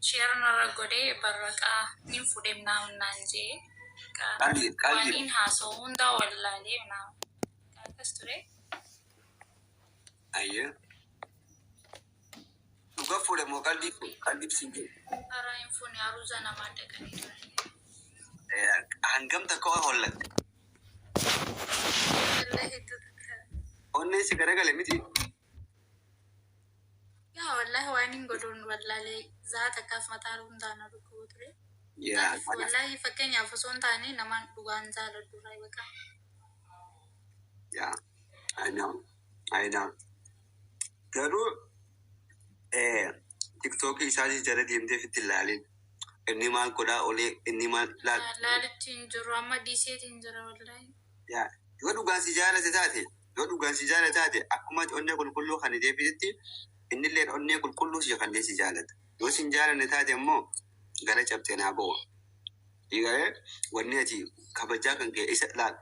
Share narra godhee barraqaa nin fudhe mnaamin naan jee qa Qalbii waan qalbii in haasa'u hundaa wallaalee mnaamin qa akkas ture. Ayyee. Dhuga fuudhe moo qalbii fuudhe? Qalbii siin jedhe. Araa hin fuune aruuza namaa dhaqanii turani. Hangam takka hollatte? Wallahi hedduu takka. Onneen si garagale miti? Yaa wallahi waan hin godhuun wallaalee zaa takkaaf mataa hundaa na dhukkubu ture. Yaa Maaliif kana. wallahi fakkeenyaaf osoo hin taane namaan dhugaan jaaladhu irraa baqa. Yaa I know. I know. Garuu tiktookii isaatii jala deemtee fitti hin laalin. Inni maal godhaa olee inni maal laal. Laalitti hin jiru amma dhiiseeti hin jira wallahi. Yaa yoo dhugaan si jaalate taate yoo dhugaan si jaalate taate akkuma ati onnee qulqulluu kan deebitetti innilleen onnee qulqulluu si kanneen si jaalata. Yoo si hin jaalanne taate immoo gara cabxee naa bo'u. Dhiigalee wanni ati kabajaa kan kee isa laal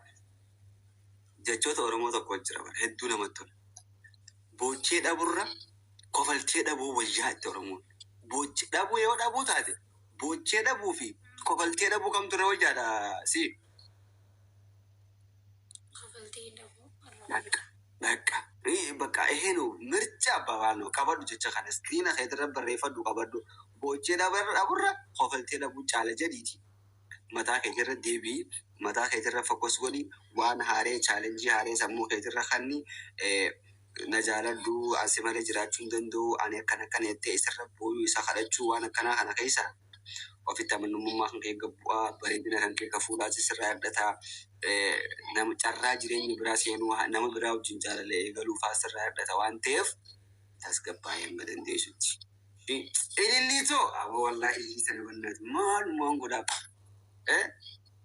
jechoota Oromoo tokko jira bara hedduu namatti tola. Boochee dhaburra kofaltee dhabuu wayyaa itti Oromoon. Boochee dhabuu yoo dhabuu taate boochee dhabuu fi kofaltee dhabuu kamtu irra wayyaadha si. Kofaltee dhabuu irra Bakka wayyaa. bakka bakka ይሄ ነው ምርጫ አባባል ነው። qabadhu jecha kana iskiriina keetirra barreeffadhu qabadhu. Boochee dhaburra kofaltee dhabuu caala jedhiiti. Mataa keetirra deebii mataa keetirra focus godhi waan haaree challenge haaree sammuu keetirra kanni na jaaladhu asi malee jiraachuu hin danda'u ani akkana akkana jettee isarra booyuu isa kadhachuu waan akkanaa kana keessa ofitti amanamummaa kan kee gabbu'aa bareedina kan kee ka fuudhaas sirraa hir'ataa nama carraa jireenya biraa seenuu nama biraa wajjin jaalala eegaluu faa sirraa hir'ata waan ta'eef tasgabbaa'ee amma dandeessutti. Ililliitoo aboo wallaahi ilillii sana bannaatu maalumaan godhaaf.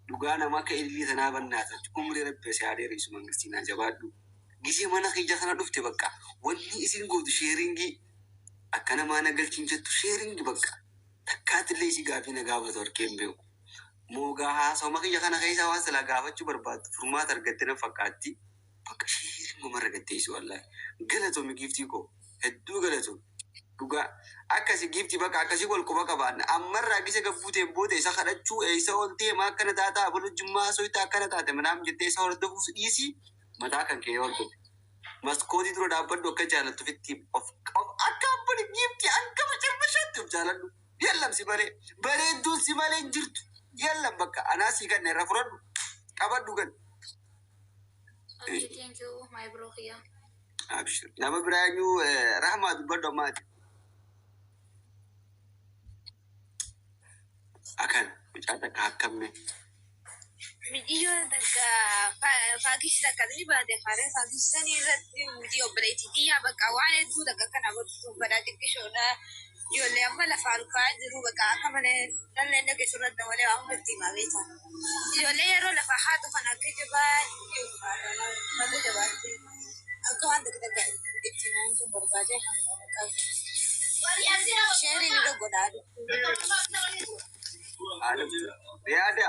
Dhugaa nama akka ilillii sanaa bannaata umrii rabbi si haa dheeressu mangistii naa jabaadhu. Gisee mana kiyya kana dhufte bakka wanni isin gootu sharing akka namaa na galchin jettu sharing bakka takkaatillee isi gaafii na gaafatu harkee hin beeku. Moogaa haasawma kiyya kana keessa waan silaa gaafachuu barbaaddu furmaata argatte na fakkaatti. Bakka sharinguma argatte isi wallaahi. Galatoomi giiftii koo hedduu galatoomi. Dhugaa akkasi giiftii bakka akkasii wal quba qabaanna. Ammarraa gisa gabbuuteen booda isa kadhachuu eessa ooltee maa akkana taataa abalu jimmaa soitaa akkana taate manaam jettee isa hordofuus dhiisii mataa kan kee hordofi. Maskootii dura dhaabbadhu akka jaalattufitti of of akka abbani giiftii hanga macarrashaatti of jaaladhu. Yallam si malee bareedduun si malee hin jirtu. Yallam bakka anaa sii kanna irra fudhadhu qabadhu gan. Okay, thank you, my bro kiyya. Abshir. Nama biraa eenyu Rahmaa dubbadhu ammaati. Akan mucaa takka akkamme. Miidiyoon takka faakishii takka ni baate faaree faakishii irratti miti obboleettii xiyyaa bakka waan hedduu takka kana godhuuf badaa xiqqishoodha. Ijoollee amma lafa olka'aa jiru bakka akka malee dhalli dhageessu irratti malee waan itti himaa beekta. Ijoollee yeroo lafa haatu kan akka jabaa mata jabaatti akka waan takka takka itti himaa barbaade sheeriin irra godhaa. Riyaada.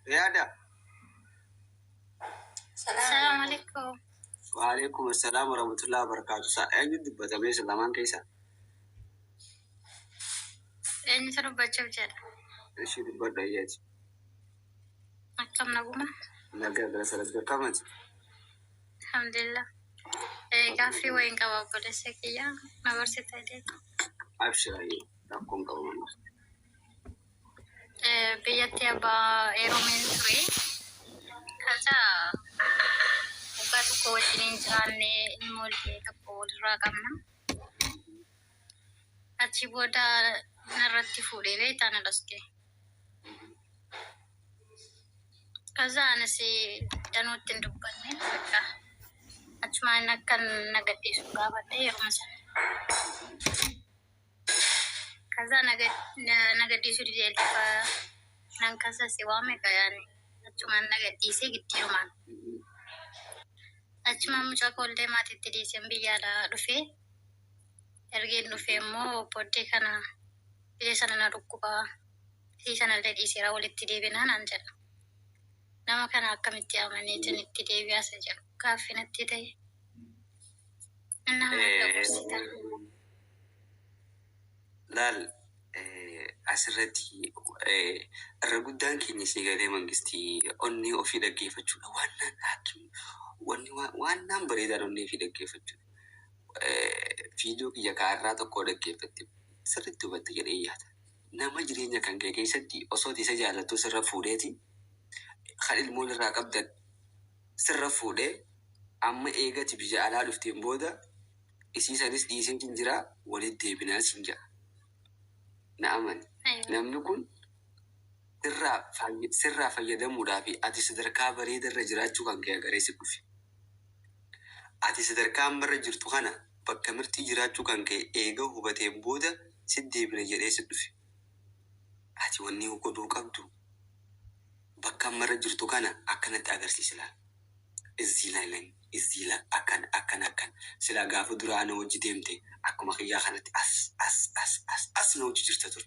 Riyaada. Salaam alaikum. Waalaikum assalaam warahmatullahi wabarakatuh. Sa eenyu dubbatamee isa lamaan keessa? Eenyutu dubbachuuf jedha? Ishii dubbadhu ayyaati. Akkam naguma? Nagaa gara salas gakkamati. Alhamdulillah. Gaaffii wayiin qaba obboleessa kiyya. Na barsita jedhee. Abshir ayyee rakkoon qabu mana. Biyyatti abbaa heerumeen ture. Kaza waggaa tokko wajjin hin jiraanne ilmoo illee tokko walirraa qabna. Achi booda narratti fuudhee beektaa na dhoske. Kaza anis danuutti hin dubbanne bakka achumaan akka na gadhiisu gaafadhe yeruma sana. Kaza na gadhiisuu didee lafa nan kasase waa meeqa yaani achumaan na gadhiisee giddiirumaan. Achumaan mucaa koollee maatiitti dhiiseen biyya alaa dhufee ergeen dhufee immoo booddee kana biyya sana na dhukkubaa isii sanallee dhiiseera walitti deebinaa naan jedha. Nama kana akkamitti amaneetiin itti deebi'aa isa jedhu gaaffii natti ta'e. Innaa maal gorsita? Laal, asirratti irra guddaan keenya si galee mangistii onnee ofii dhaggeeffachuudha. Waan naan hakim wanni waan naan bareedaan onnee ofii dhaggeeffachuudha. Viidiyoo kiyya kaarraa tokko dhaggeeffatte sirriitti hubatte jedhee yaada. Nama jireenya kan kee keessatti osoo isa jaallattu sirra fuudheeti kan ilmoon irraa qabdan sirra fuudhee amma eegati biyya alaa dhufteen booda isii sanis dhiisee jira walitti deebinaa siin jedha. Na amani. Aywa. Namni kun sirraa fayyadamuudhaaf ati sadarkaa bareedarra jiraachuu kan kee agaree si dhufe. Ati sadarkaa ammarra jirtu kana bakka mirxii jiraachuu kan kee eega hubateen booda si deebina jedhee si dhufe. Ati wanni godhuu qabdu bakka ammarra jirtu kana akkanatti agarsiisi laal. እዚህ ላይ ነኝ እዚህ ላይ akkana akkana akkana silaa gaafa dura ana wajji deemte akkuma kiyyaa kanatti as as as as as na wajji jirta ture.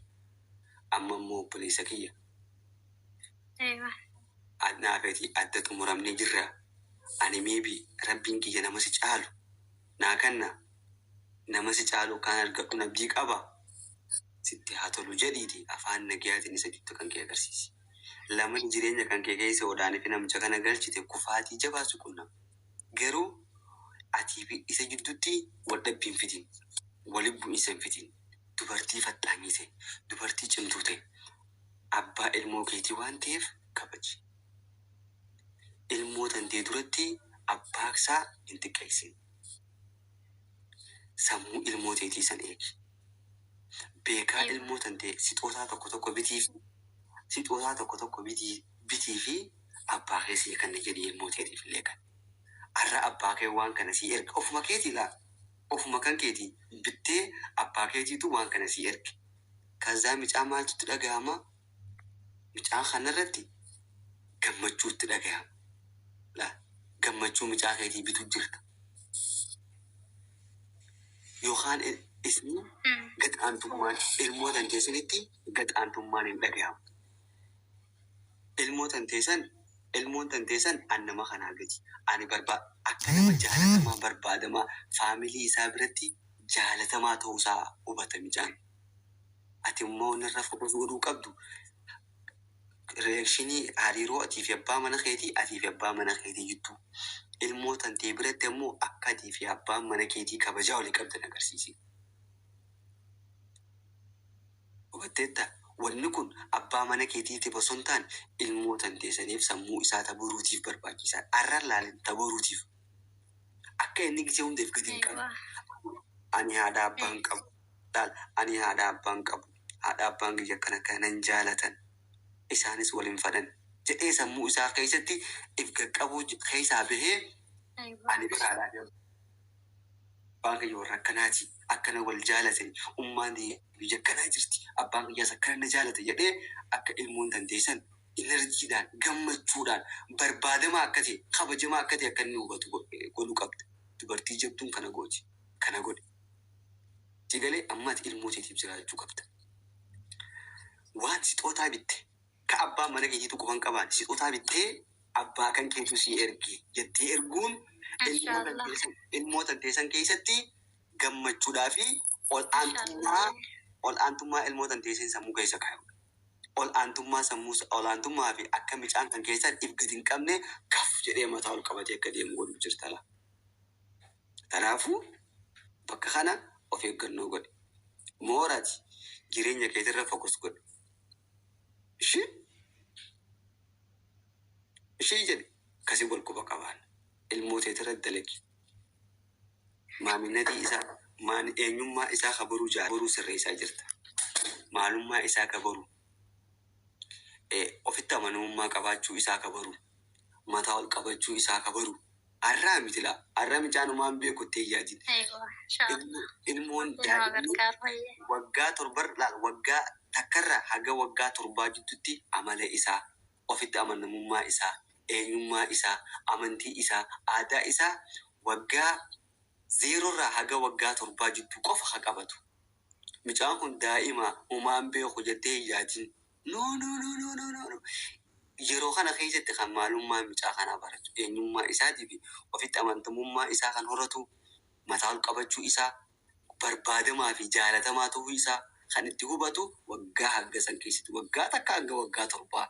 Amma immoo obboleessa kiyya Aywa. naafeeti adda xumuramnee jirra. Ani maybe rabbiin kiyya nama si caalu naa kanna nama si caalu kan argadhu abdii qaba. Sitti haa tolu jedhiiti afaan nagayaatiin isa jibbu kan kee agarsiisi. Lamani jireenya kan kee keessa odaanii fi namicha kana galchite kufaatii jabaasu qunnama. Garuu atii fi isa gidduutti wal dhabbii hin fidin, walitti bu'iinsa hin fidin. Dubartii faxxaanii ta'e, dubartii cimtuu ta'e, abbaa ilmoo keetii waan ta'eef kabaji. Ilmoo tantee duratti abbaa isaa hin xiqqeessin. Sammuu ilmoo teetii san eegi. Beekaa Aywa. ilmoo tantee sixootaa tokko tokko bitiif sixootaa tokko tokko bitii fi abbaa kee sii kanna jedhii ilmoo teetiif illee kan. Har'a abbaa kee waan kana sii erga ofuma keetii laa ofuma kan keetii bittee abbaa keetiitu waan kana sii erge. Kazaa micaa maaltu dhagahama? Micaa kanarratti gammachuutti dhagahama. Laa gammachuu micaa keetii bitu jirta. Yookaan isin gad aantummaan ilmoo tantee sanitti gad aantummaan hin dhagahamu. Ilmoo tantee san ilmoon tantee san an nama kanaa gadi. Ani akka nama jaalatamaa barbaadamaa faamilii isaa biratti jaalatamaa ta'uusaa hubata micaan. Ati immoo irra focus godhuu qabdu relation hariiroo atii fi abbaa mana keetii atii fi abbaa mana keetii jidduu. Ilmoo tantee biratti immoo akka atii fi abbaan mana keetii kabajaa walii qabdan agarsiisi. Hubatteetta? Wanni kun abbaa mana keetiitiif osoo hin taane ilmoo tantee saniif sammuu isaa taboruutiif barbaachisaadha. Har'a laalin taboruutiif. Akka inni gisee hundeef gadi hin qabne. Aywa. Ani haadha abbaa hin qabu. Laal, ani haadha abbaa hin qabu. Haadha abbaan kiyya akkana kanan jaalatan. Isaanis waliin fadhan. Jedhee sammuu isaa keessatti if qaqqabuu keessaa bahee Aywa. ani biraadhaa deemu. Abbaan kiyya warra akkanaati. Akkana wal jaalatani. Ummaan biyya akkanaa jirti. Abbaan kiyyaas akkana na jaalata jedhee akka ilmoon dandeessan energydhaan gammachuudhaan barbaadamaa akka ta'e kabajamaa akka ta'e akka inni hubatu godhuu qabda. Dubartii jabduun kana gooti. Kana godhe. Si galee amma ati ilmoo teetiif jiraachuu qabda. Waan sixootaa bitte ka abbaa mana keetiitu quban qabaan sixootaa bittee abbaa kan keetu si erge jettee erguun ilmoo Mashallah. ilmoo tanteessan keessatti gammachuudhaa fi ol aantummaa Mashallah. ol aantummaa ilmoo tanteessan sammuu keessa kaa'u. Ol aantummaa sammuu ol aantummaa fi akka micaan kan keessatti if gadi hin qabne kaf jedhee mataa ol qabatee akka deemu godhu jirta laa. Kanaafuu bakka kana of eeggannoo godhe. Mooraati jireenya keetirra focus godhe. Ishii jedhe kasii wal quba qabaan. Ilmoo teetirra dalagi. Maaminatii isaa maan eenyummaa isaa kabaruu jaalbaruu sirreessaa jirta. Maalummaa isaa kabaruu. Ofitti amanamummaa qabaachuu isaa kabaruu. Mataa ol qabachuu isaa kabaruu. Har'aa miti laa. Har'a micaanumaan beeku itti hin yaadin. Aywa. Inshallah. Ilmoon Nama daa'imni gargaaru fayyee. waggaa torbar laal waggaa takkarraa haga waggaa torbaa jidduutti amala isaa ofitti amanamummaa isaa eenyummaa isaa amantii isaa aadaa isaa waggaa zeerorraa haga waggaa torbaa jidduu qofa haa qabatu. Mucaan kun daa'ima homaan beeku jettee hin yaadin. No, no, no, no, no, no, no. Yeroo kana keessatti kan maalummaa mucaa kanaa baratu eenyummaa isaatii fi ofitti amanamummaa isaa kan horatu mataa ol qabachuu isaa barbaadamaa fi jaalatamaa ta'uu isaa. Kan itti hubatu waggaa hanga san keessatti, waggaa 1 hanga waggaa 7.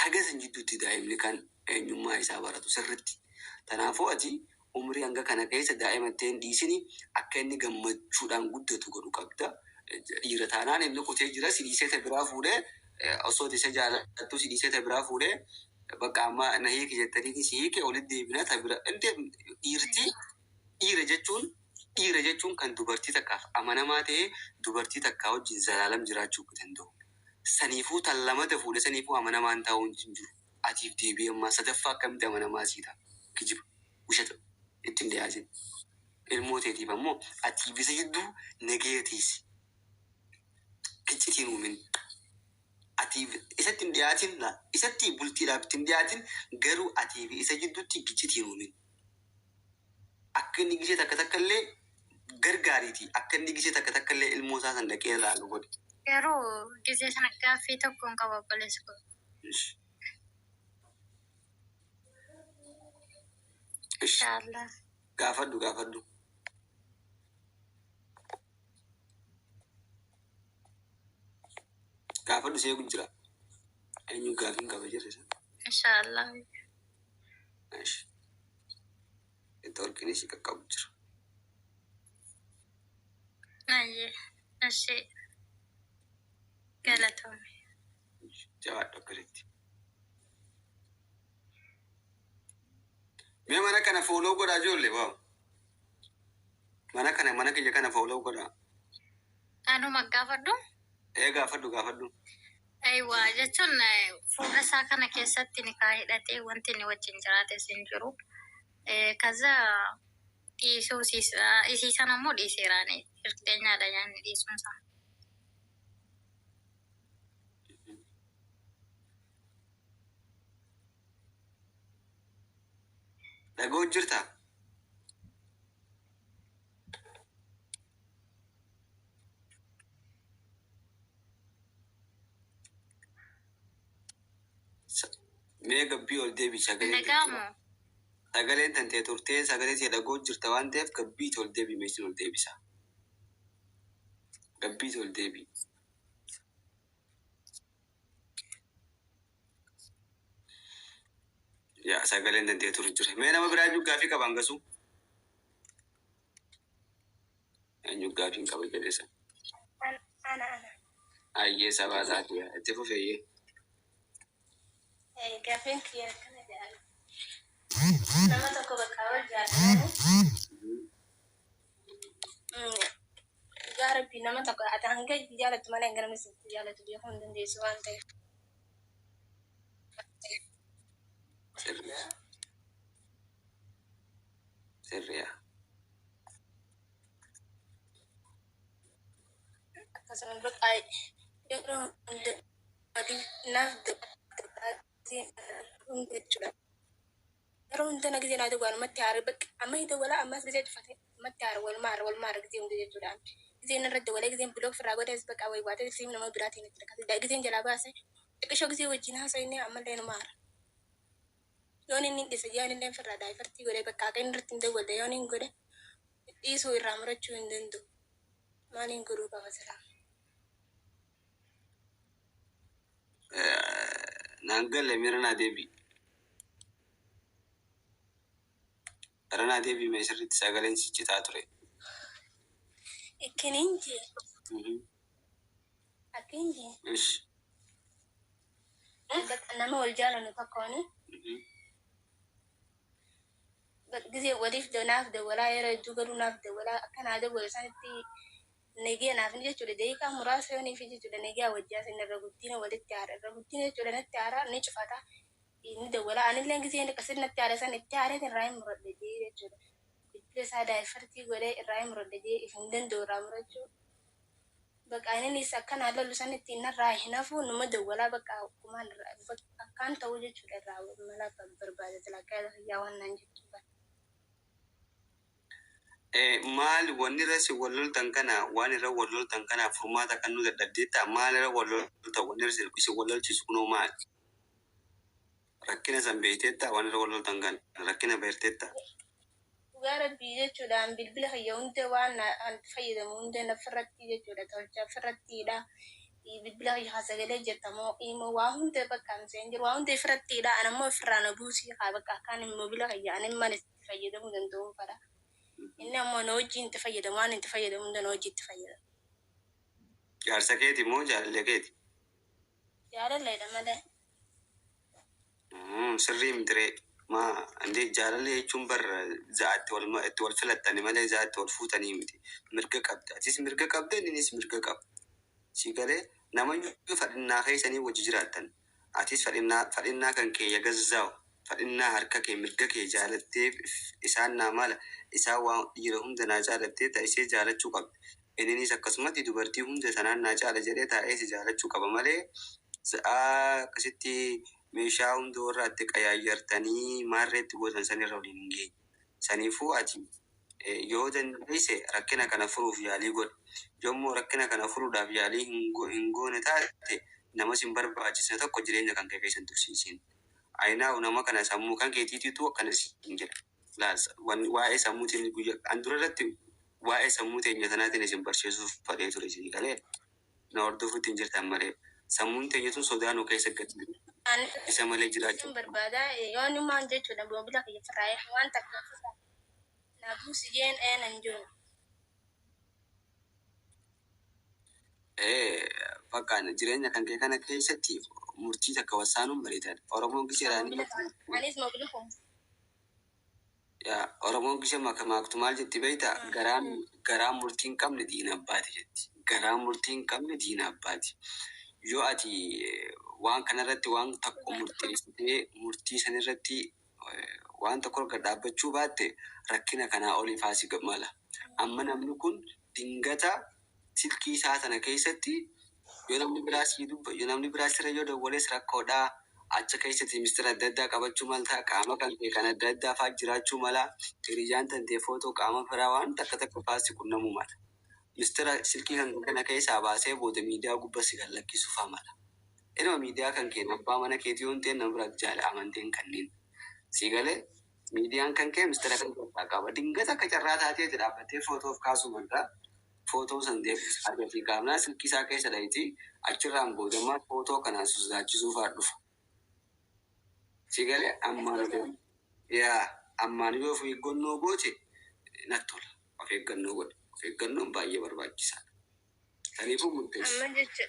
Haga san jidduutti daa'imni kan eenyummaa isaa baratu sirritti. Tanaafuu ati umrii hanga kana keessa daa'ima itti hin dhiisini, akka inni gammachuudhaan guddatu godhu qabda. Dhiira taanaan inni kutee jira, si dhiisee ta biraa fuudhee, osoo ati isa jaalattuu si dhiisee ta biraa fuudhee, bakka amma na hiiki jettaniiti si hiike, walitti deebina ta bira. Dhiirti dhiira jechuun, dhiira jechuun kan dubartii takkaaf amanamaa ta'ee dubartii takkaa wajjin zalaalam jiraachuu danda'u. Saniifuu tan lamata fuudhe saniifuu amanamaan ta'uu hin jiru. Atiif deebi'ee ammaa sadaffaa akkamitti amanamaa sii ta'a? Kijiba. Ushata. Itti hin dhiyaatin. Ilmoo teetiif ammoo atiif isa jidduu nagaya tiisi. Giccitiin uumin. Atiif isatti hin dhiyaatin, isatti bultiidhaaf itti hin dhiyaatin, garuu atiif isa jidduutti giccitiin uumin. Akka inni gisee takka takka illee gargaariiti. Akka inni gisee takka takka illee ilmoo isaa san dhaqee ilaalu godhi. Garuu gisee sana gaaffii tokkoon qaba, obboleessi koo. Ishi. Ishi. Inshaallah. Gaafadhu, gaafadhu. Gaafadhu, si eegu jira. Eenyu gaafiin qaba jirre sana? Inshaallah. Ishi. Networkiin ishii qaqqabu jira. Ayyee. Ishee. Galatoome. Jabaadhu akkasitti. Mee mana kana follow godhaa, ijoollee, waaw. Mana kana, mana kiyya kana follow godhaa. Anuma gaafadhu. Ee, gaafadhu, gaafadhu. Ayiwa, jechuun fuula isaa kana keessatti nikaa hidhatee wanti inni wajjin jiraates hin jiru. Kaza dhiisuu isii sana immoo dhiiseeraani. Irteenyaadha nyaanni dhiisuun isaa. Dhaga'u jirtaa? Mee gabbii ol deebi, sagaleen tantee. Dhaga'amu. Sagaleen tantee turtee, sagalee see dhaga'u jirta waan ta'eef gabbiiti ol deebi, meeshin ol deebisa. Gabbiiti ol deebi. Yaa, sagaleen tantee turu jira. Mee nama biraa eenyu gaafii qaba hangasu? Eenyu gaafii hin qaba jedheessa? Ana, ana. Ayyee, sabaa taati, itti fufeeyyee. Gaafiin kiyya akkana jedha. Nama tokko bakka wal jaallatanii, dhugaa Rabbii, nama tokko ati hanga jaalattu malee hanga namni sitti jaalatu beekuu hin dandeessu waan ta'eef. Sirriyaa. Sirriyaa. Akkasumas bakka yeroo hunda naaf hunda jechuudha. Yeroo hunda na gisee naa dawwala, ammatti haara, bakka amma hin dawwala, ammas gisee cufate ammatti haara, walumaa haara, walumaa haara gisee hunda jechuudha. Giseen irra dawwalee, giseen block firraa godhees, bakka wayi waatee siim nama biraatiin itti rakkate, giseen jalaa baase, xiqqishoo gisee wajjin haasa'inne ammallee numa haara. Yoon inni dhisa jaan illee firraa divert godhee, bakka akka inni irratti hin dawwalle yoon inni godhe, dhiisuu irraa murachuu hin danda'u. Maaliin godhuu qaba silaa? Naan galle, miira naa deebi. Gara naa deebi, mee sirriitti, sagaleen siccitaa ture. Ikkiniin jee akkin jee Ish. Bakka nama wal jaalannu tokkooni gisee waliif naaf dawwalaa, yeroo hedduu garuu naaf dawwalaa, akka naa dawwalu sanitti nagee naaf ni jechuudha. Daqiiqaa muraasa yoonii fi jechuudha, nagee wajjaa sin irra guddina walitti haara, irra guddina jechuudha, natti haara, ni cufata, ni dawwala. Anillee gisee akkasitti natti haara san itti haareet irraa hin muradhe jee jechuudha. Bilbila isaa divert godhee irraa hin muradhe jee, if hin danda'u irraa murachuu. Bakka aninis akkanaa lollu sanitti narraa hin hafu, numa dawwalaa, bakka akkumaan akkaan ta'uu jechuudha, irraa mala barbaada silaa yaa waan naan jechuudha. Maal wanni irra si wal loltan kana, waan irra wal loltan kana furmaata kan nu dadhabdeetta, maal irra wal loltan? Wanni irra isin wal lolchisu kunoo maal? Rakkina san beekteetta? Waan irra wal loltan kana rakkina beekteetta? Dhugaa rabbii jechuudhaan bilbila kiyya hunda waan an fayyadamu hunda nafirratti jechuudha tolcha ofirrattiidha. Bilbila kiyya haa sagalee jirtamoo immoo waa hunda bakka an seen jiru waa hunda ofirrattiidha. An ammoo ofirraa na buusii haa bakka akkaan moobila kiyya ani mana itti fayyadamuu danda'uun fadha. Inni ammoo na wajjin itti fayyadamu waan itti fayyadamu hunda na wajjin itti fayyadama. Jaarsa keeti moo jaalallee keeti? Jaalalleedha malee. Sirrii mitiree. Maa indee jaalallee jechuun bar za'aatti wal itti wal filattani malee za'aatti wal fuutanii miti. Mirga qabda. Atis mirga qabda, innis mirga qaba. Si galee namayyuu fadhinnaa keessanii wajji jiraattan. Atis fadhinnaa kan kee yagazzaawu fadhinnaa harka kee mirga kee jaalattee isaan naa mala isaan waan dhiira hunda naa jaalattee ta'isee jaalachuu qabda. Inninis akkasumatti dubartii hunda sanaan naa caala jedhee taa'ee si jaalachuu qaba malee za'aa akkasitti meeshaa hunda warra itti qayyayyartanii maarreetti gootan sanirra waliin hin geenye. Saniifuu ati yoo dandeesse rakkina kana furuuf yaalii godhi. Yommuu rakkina kana furuudhaaf yaalii hin goone taate nama sin barbaachisne tokko jireenya kan kee keessa hin tursiisin. Ayinaa nama kana sammuu kan keetiititu akkana siin jedha. Laal waa'ee sammuutiin guyyaa an dura irratti waa'ee sammuu teenya sanaatiin isin barsiisuuf fadhee ture isin galee na hordofuutti hin jirtan malee sammuun teenya tun sodaa nu keessa gadi Ani isa malee jiraachuu. sin barbaada yoon maan jechuudha moobila kiyya firraa waan takka ofirraa na buusi jeen eenan jiru. Bakka jireenya kan kee kana keessatti murtii takka wassaanuun bareedaadha. Oromoon gisee Moobila anis moobila kun yaa Oromoon gisee makamaaktu maal jetti beektaa? Garaan murtii hin qabne diina abbaati jetti. Garaan murtii hin qabne diina abbaati. Yoo ati waan kanarratti waan tokko murteessitee murtii sanirratti waan tokko gad dhaabbachuu baatte rakkina kanaa oliif asii mala. Amma namni kun dingata silkii isaa sana keessatti yoo namni biraa sii dubba yoo namni biraa sirra yoo dawwales rakkoodhaa acha keessatti mistira adda addaa qabachuu maltaa qaama kan kee kan adda addaa faa jiraachuu mala hiriyyaan tantee footoo qaama biraa waan takka takka faasi qunnamuu mala. Mistira silkii kan kana keessaa baasee booda miidiyaa gubbaa si gad lakkisuu faa mala. Inuma miidiyaa kan kee abbaa mana keetii yoo hin ta'in nama biraatti jaala amanteen kanneen. Si galee miidiyaan kan kee mistira kan keessaa qaba. Dingata akka carraa taatee dhaabbattee footoof kaasuu maltaa. Footoo san argatii qaamnaa silkii isaa keessa dhayitii achirraan boodammaa footoo kanaan sosodaachisuu fa'aa dhufa. Si galee ammaan yaa ammaan yoo of eeggannoo goote natti tola. Of eeggannoo godhe. Of eeggannoon baay'ee barbaachisaadha. Kanaafuu murteessi. Amma jecha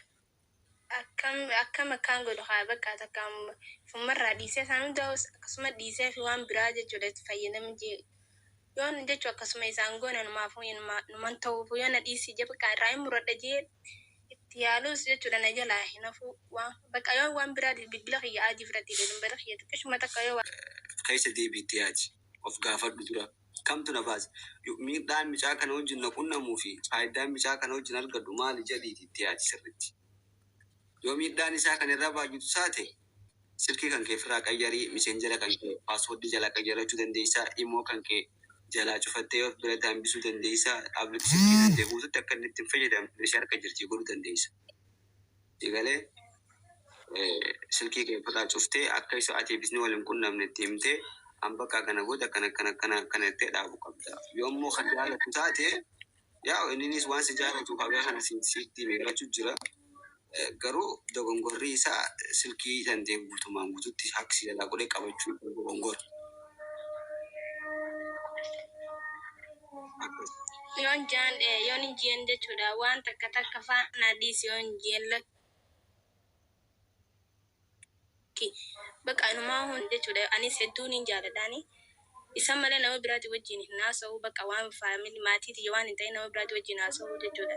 akkam akkam akkaan godhu haa bakka takka fumarraa dhiisee isaan hunda akkasuma dhiisee fi waan biraa jechuudha itti fayyadamu jee yoon jechu akkasuma isaan goona numaafuu numan ta'uuf yoo na dhiisii je bakka irraa hin muradha jee itti yaalus jechuudha na jalaa hin hafu waan bakka yoo waan biraa bilbila kiyya adii fudhatee bilbila kiyya xiqqishuma takka yoo Keessa deebiitti yaadi. Of gaafadhu dura. Kamtu na baase? Miidhaan micaa kana wajjin na qunnamuu fi faayidaan micaa kana wajjin argadhu maali jedhiiti itti yaadi sirriitti. Yoo miidhaan isaa kan irra baay'atu taate silkii kan kee ofirraa qayyarii miseenjera kan kee paaswoordii jalaa qayyarachuu dandeessaa immoo kan kee jalaa cufattee of biratti hambisuu dandeessaa silkii kan kee guututti akka inni ittiin fayyadamne ishee harka jirtii godhuu dandeessa. Egalee silkii kee ofirraa cuftee akka isa ati bisni waliin qunnamne itti himtee an bakka kana booda akkana akkana akkana akkana jettee dhaabu qabda. Yommuu kan jaalatu taate yaa inninis waan si jaalatu haga kana sitti beekachuu jira. Garuu dogongorri isaa silkii dandee guutumaan guututti haksi jalaa godhee qabachuu dogongora. Akkas. Yoon jaan yoon hin jeen jechuudha waan takka takka faana dhiisi yoon jeen lakki bakka inumaa hun jechuudha anis hedduun hin jaaladhaani isa malee nama biraati wajjin hin haasa'u bakka waan faamilii maatii tiyya waan hin ta'in nama biraati wajjin haasa'u jechuudha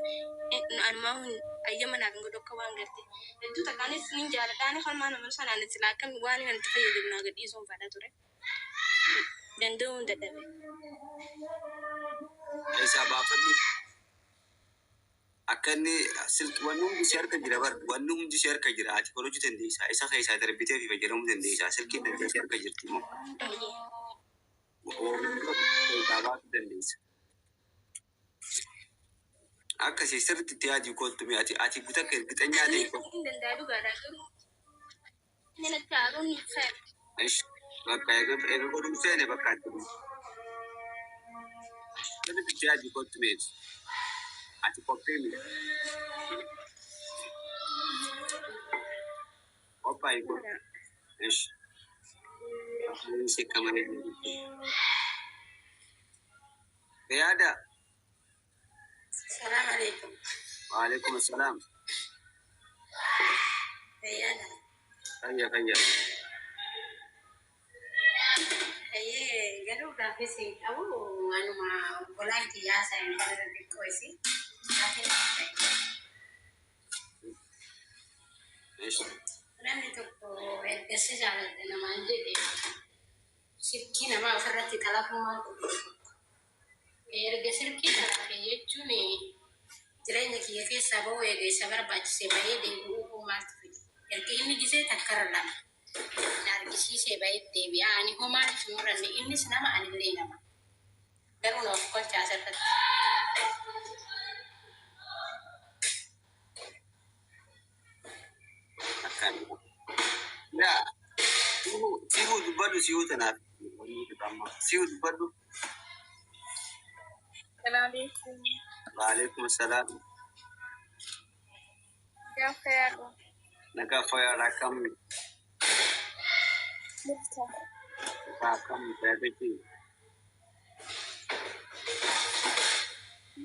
anumaa hun ayyama naaf hin godhu akka waan garte hedduu takka anis hin jaaladhaani kalmaa nama sanaan silaa akkami waan hin itti fayyadamu naa gadhiisuun fadha ture danda'uu hin dadhabe. Isaa baafadhu. Akka inni silkii wanni hundi si harka jira bar wanni hundi si harka jira ati godhachuu dandeessaa isa keessaa darbitee fi fayyadamuu dandeessaa silkiin dandeessee harka jirti immoo. Keessaa baasuu dandeessa. Akkasii sirriitti itti yaadii kottu mee ati guutaa akka ergixanyaa ta'e Ani hin danda'a dhugaadha garuu inni natti aaruun hin fe'u. Ish, bakka eega godhuun seene bakka itti dhufu. Sirriitti yaadi kottu meeti. Ati qophii miti. Qophaa'i kun. Ish. Si akka malee jirti. Yaada. Salaam alaikum. Waalaikum assalaam. Fayyaadha. Fayya fayya. Fayyee garuu gaaffii siin qabu anuma obbolaan kiyyaa isaan kana xiqqoo isi. Gaaffii naaf ta'e. Ish. Namni tokko erga si jaaladhe namaan jedhe silkii namaa ofirratti xalafuu maal godhu? Erga silkii xalafe jechuun jireenya kiyya keessaa bahuu eega isa barbaachise bahee deebi'uu maaltu fide? Erga inni gisee takkarra lama na argisiisee bahee deebi'a. Ani hoo maaliif hin muranne? Innis nama anillee nama. Garuu na of kolchaa asirratti. Akkaan. Yaa. Sihuu dubbadhu sihuu tanaaf. Sihuu dubbadhu. Salaamaleykum. Waalaikum assalaam. Gaafa yaadu. Nagaa fayyaadha akkam Jirta. akkam fayyaadha.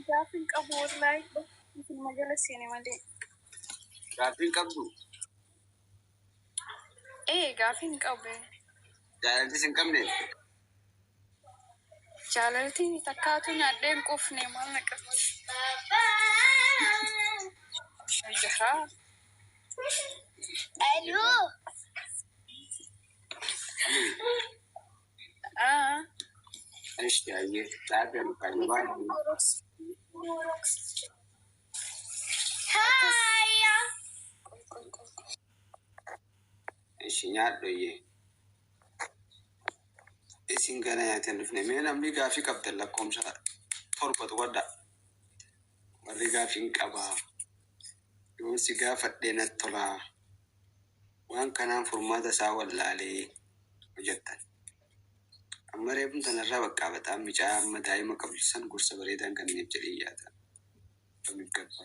Gaafa hin qabu wallaahi. Isin jala seene malee. Gaaffii hin qabdu. Ee gaafa hin qabu. Jaalaltis hin qabne. Jaalalti takkaatu nyaadhee hin quufne maal na qabdi. Jahaa. Aloo. Aa. Ishi ayyee laafee nu waan. Haaya. Ishi nyaadhu iyyee. Isin gara nyaatan dhufne mee namni gaaffii qabdan lakkoomsa torbatu wadda. Warri gaaffii hin qabaa. Yoon si gaafadhee natti tolaa. Waan kanaan furmaata isaa wallaalee hojjettan. Amma reefuun sanarraa bakka baxaan micaa amma daa'ima qabdu san gorsa bareedaan kenneef jedhee yaada. Bamiggabba.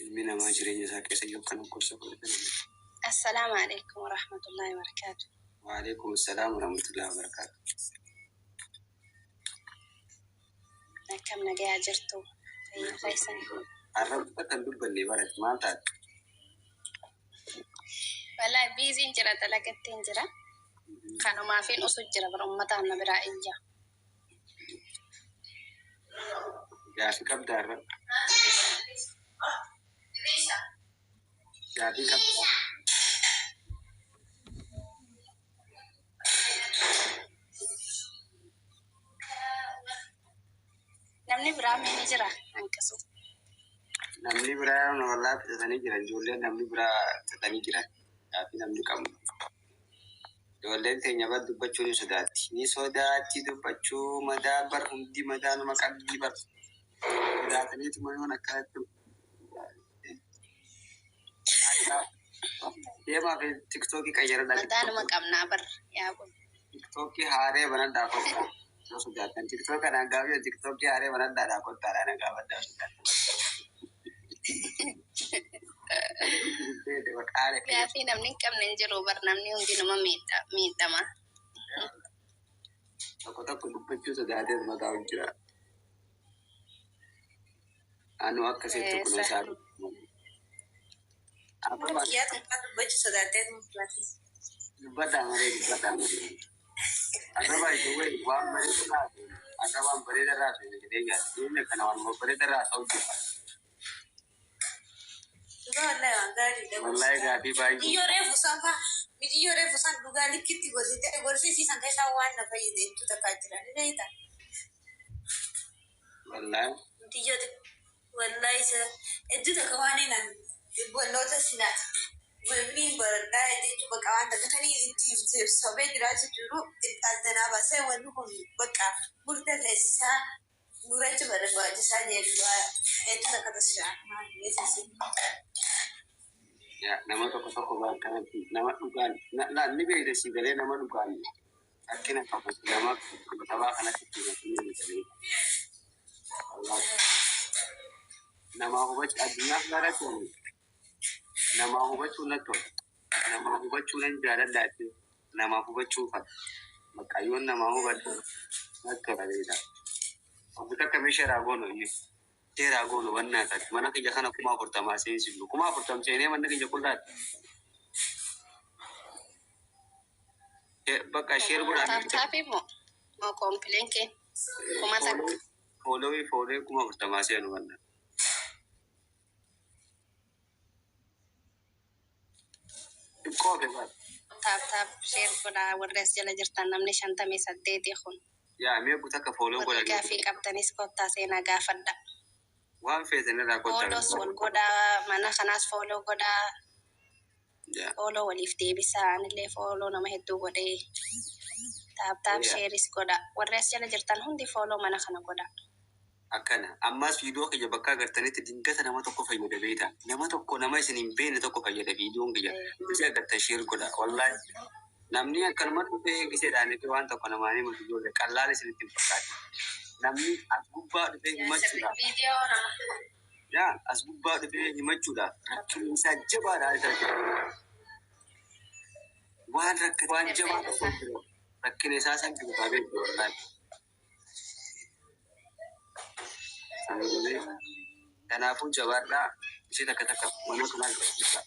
Ilmi namaa jireenya isaa keessa yoo kana gorsa fudhatan. Assalaamu alaikum warahmatullahi wabarakatuh. Waalaikum assalaam warahmatullahi wabarakatuh. Akkam nagayaa jirtu? Fayyaa keessan? Arraba kan dubbanne barate maal taate? Wallahi biiziin jira, dalagatteen jira. Kanumaafin usu jira bara uummataan na biraa iyya. Gaaffii qabdaa irra? Gaaffii qabdaa? Namni biraa mee ni jira hanqisu. Namni biraa wallaa fixatanii jiran, ijoolleen namni biraa fixatanii jiran gaaffii namni qabu. Ijoolleen teenya bar dubbachuu ni sodaatti. Ni sodaatti dubbachuu madaa bar hundi madaa nama qabdii bar. Sodaataniituma yoon akkanatti. Deemaa fi tiktookii qayyaradhaa. Madaa numa qabnaa bar yaa kun. Tiktookii haaree banadhaa kottaa. Yoo sodaattan tiktookii gaafii tiktookii haaree banadhaa kottaadhaa na gaafadhaa sodaattan. Gaaffii namni hin qabne hin jiru bar, namni hundi numa miidhama. Tokko tokko dubbachuu sodaatee mataa jira. Anu akkasitti kunuunsaa. Kiyyaa tokko dubbachuu sodaattee dubbatti. Dubbadhaa malee, dubbadhaa malee. Arraba ijoollee waan bareedaa akka waan bareedaa irraa ta'e jedhee yaada. Jireenya kana waan bareedaa irraa ta'u jira. Dhugaa wallahi waan gaariidha. Wallahi gaaffii baay'ee. Biyyoo reefu san faa biyyoo reefu san dhugaa likkitti gorsite gorsisiisan keessaa waan na fayyade hedduu takkaa jira ni beektaa. Wallahi. Biyyoo wallahi isa hedduu takka waan hin barnoota sinaati. Wanni baradhaa jechuun bakka waan takka kan itti sobee jiraachuu jiru addanaa baasee wanni kun bakka murtee teessisaa murachuu barbaachisaa jedhu hedduu takka taasisaa. Yaa nama tokko tokko waan kanatti nama dhugaan ni beekta si galee nama dhugaan Rakkina qabu nama sabaa kanatti himatanii. Namaa hubachuu addunyaa kanarratti namaa hubachuu natti tola. Namaa hubachuu nan jaaladha jechuudha. Namaa hubachuu fadha. Maqayyoon namaa hubadhu natti tola beekaa. Obbo takka mee sheeraa goonu iyyuu. Sheeraa goonu wannaa taate mana kiyya kana 40,000 seensifnu. 40,000 seenee manni kiyya qullaatti. Bakka share godhaa. Tap tapii moo moo complain kee 1,000. Followii fooloo 40,000 seenu manna. Xiqqoo hafe baata. Tap tap share godhaa warri as jala jirtan namni 58 kun. Yaa mee takka follow Warri godhaa. gaaffii qabdanis kottaa seenaa gaafadha. Waan feetan irraa kottaa. Follows wal godhaa, mana kanaas follow godhaa. Yaa. Follow waliif deebisaa, anillee follow nama hedduu godhee. Tap tap shareis godha. Warri as jala jirtan hundi follow mana kana godha. Akkana. Ammas viidiyoo kiyya bakka agartanitti dingata nama tokko fayyada beektaa. Nama tokko, nama isin hin beekne tokko fayyada viidiyoon kiyya. Gisee agartan share godha. Wallaahi. Namni akkanuma dhufee giseedhaan fi waan tokko namaan himatu ijoollee qallaala isinitti hin fakkaatu. Namni as gubbaa dhufee himachuudhaaf. Viidiyoo nama. Yaa, as gubbaa dhufee himachuudhaaf rakkinni isaa jabaadha isa. Waan rakkate waan jabaa tokko jiru. Rakkina isaa san jiru qabee jiru wallaahi. Kanaafuu jabaadhaa, ishee takka takka mana kanaa jira.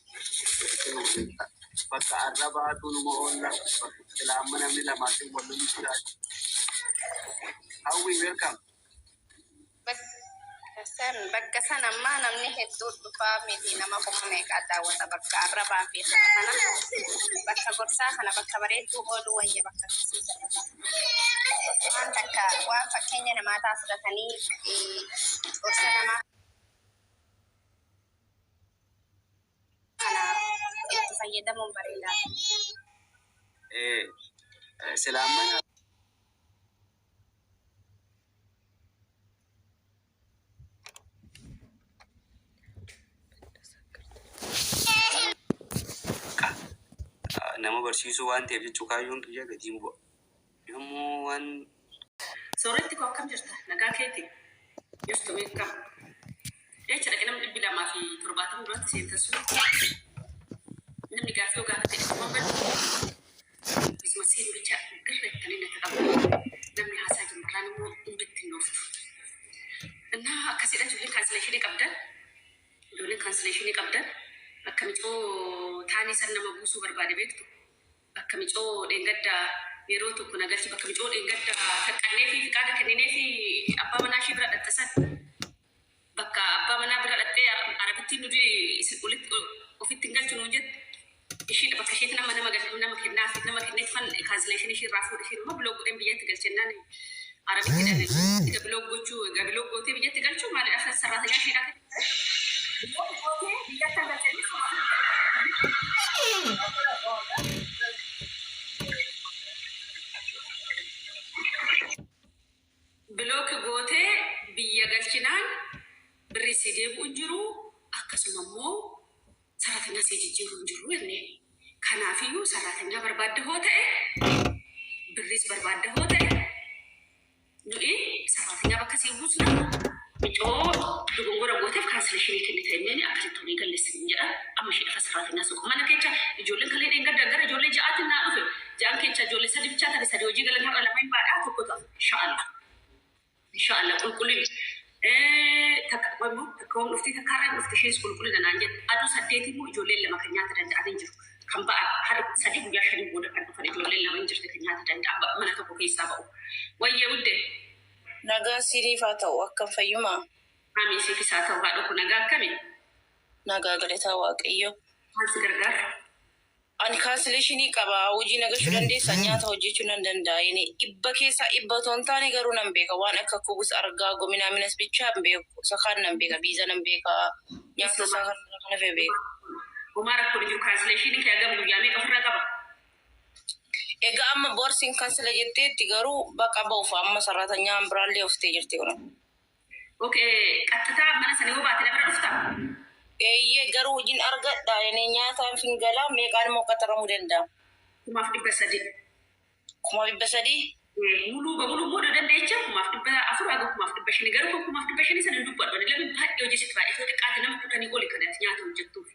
Bakka arrabaatu numa oolla. Bakka amma namni lamaatiin wal lolu jira. Hawwi, welcome. Bakka san bakka san ammaa namni hedduu dhufaa miti, nama kuma meeqaa daawwata bakka arrabaa fi kana kana bakka gorsaa kana bakka bareedduu ooluu wayya bakka akkasii. Waan takka waan fakkeenya namaa ta'a fudhatanii gorsa namaa kana itti fayyadamuun bareedaa. Silaa mana nama barsiisuu waan ta'eef jechuu kaayyoon kiyya gatiin bu'a. Yommuu waan Sooretti koo, akkam jirta? Nagaa keeti? Jirtu, beekam. Jecha dhaqee namni 270 duratti seentan sun namni gaaffii yoo gaafate dhibba badu isuma seenu bicha girrettanii natti qabu. Namni haasaa jiru immoo hunditti hin dhooftu. Innaa akkasidha, ijoolleen cancellationii qabdan. Ijoolleen cancellationii qabdan bakka micoo taanii san nama buusuu barbaade beektu. Bakka micoo dheengaddaa yeroo tokko nagalchi, bakka micoo dheengaddaa qaqqannee fi fiqaada kenninee fi abbaa manaa ishee bira dhatte san, bakka abbaa manaa bira dhattee arabittiin nuti walitti ofitti hin galchu nuun jette ishiidha. Bakka isheetti nama nama galchu nama kennaaf nama kenneef fan cancellation ishii irraa fuudhe. Isheen immoo block godheen biyyatti galchennaan arabitti dha. Egaa block gochuu, egaa block gootee biyyatti galchuu maalidha? Sarraatanyaa isheedhaa block gootee biyyatti galchanii. Block gootee biyya galchinaan birri si deebi'u hin jiru, akkasuma immoo saraatanyaa si jijjiiruu hin jiru jennee. Kanaafiyyuu saraatanyaa barbaadda hoo ta'e, birriis barbaadda hoo ta'e, nuyi saraatanyaa bakka sii buusna, micoo dogongora gooteef cancellationii kennite jenneen akkasitti olii galleessin jedha. Amma ishee dhafa saraatanyaa suuqa mana keessa ijoolleen kalee dheengadda gara ijoollee ja'aatiin naa dhufe. Ja'an keessa ijoollee sadi bichaa ta'e, sadi hojii galan, har'a lama hin baadhaa, tokko ta'a insha'Allah. Insha'Allah qulqullina. Takka immoo takka waan dhufti, takka har'a dhufti, ishees qulqullina naan jedhe. Aduu saddeet immoo ijoolleen lama kan nyaata danda'an hin jiru. Kan ba'an har'a sadii, guyyaa shanii booda kan dhufan ijoolleen lama hin jirti kan nyaata danda'an mana tokko keessaa ba'u. Wayyee wuddee. Nagaa siiniif haa ta'u, akkam, fayyumaa? Amiin, siifis haa ta'u haadha kun, nagaa akkamii? Nagaa, galataa Waaqayyo. Maal si gargaara? Ani cancellationii qaba. Hojii nagashuu dandeessaa? Nyaata hojjechuu nan danda'a. Inni 100% otoo hin taane garuu nan beeka. Waan akka kubus argaa gominaa minas bichaa hin beeku. Isa kaan nan beeka. Biiza nan beeka. Nyaata isaa kan kana fe'e beeka. Homaa rakkoon hin jiru. Cancellationiin kee hagam, guyyaa meeqa ofirraa qaba? Egaa amma boorsiin cancel jetteetti, garuu baqa ba'uuf amma sarratanyaan biraallee oftee jirti kun. Okay, qaxxitaa mana sana yoo baate na bira dhuftaa? Eeyyee, garuu hojiin argadha. Inni nyaataan fingalaa meeqaan immoo qaxaramuu danda'a? 3,300. 300,000. ሙሉ በሙሉ immoo dandeecha 4,400 haga 5,500, garuu 5,500 sana hin dubbadhu. Lamin baay'ee hojii sitti baay'ee xiqqaate nama 10 oli kanatti nyaata hojjettuuf.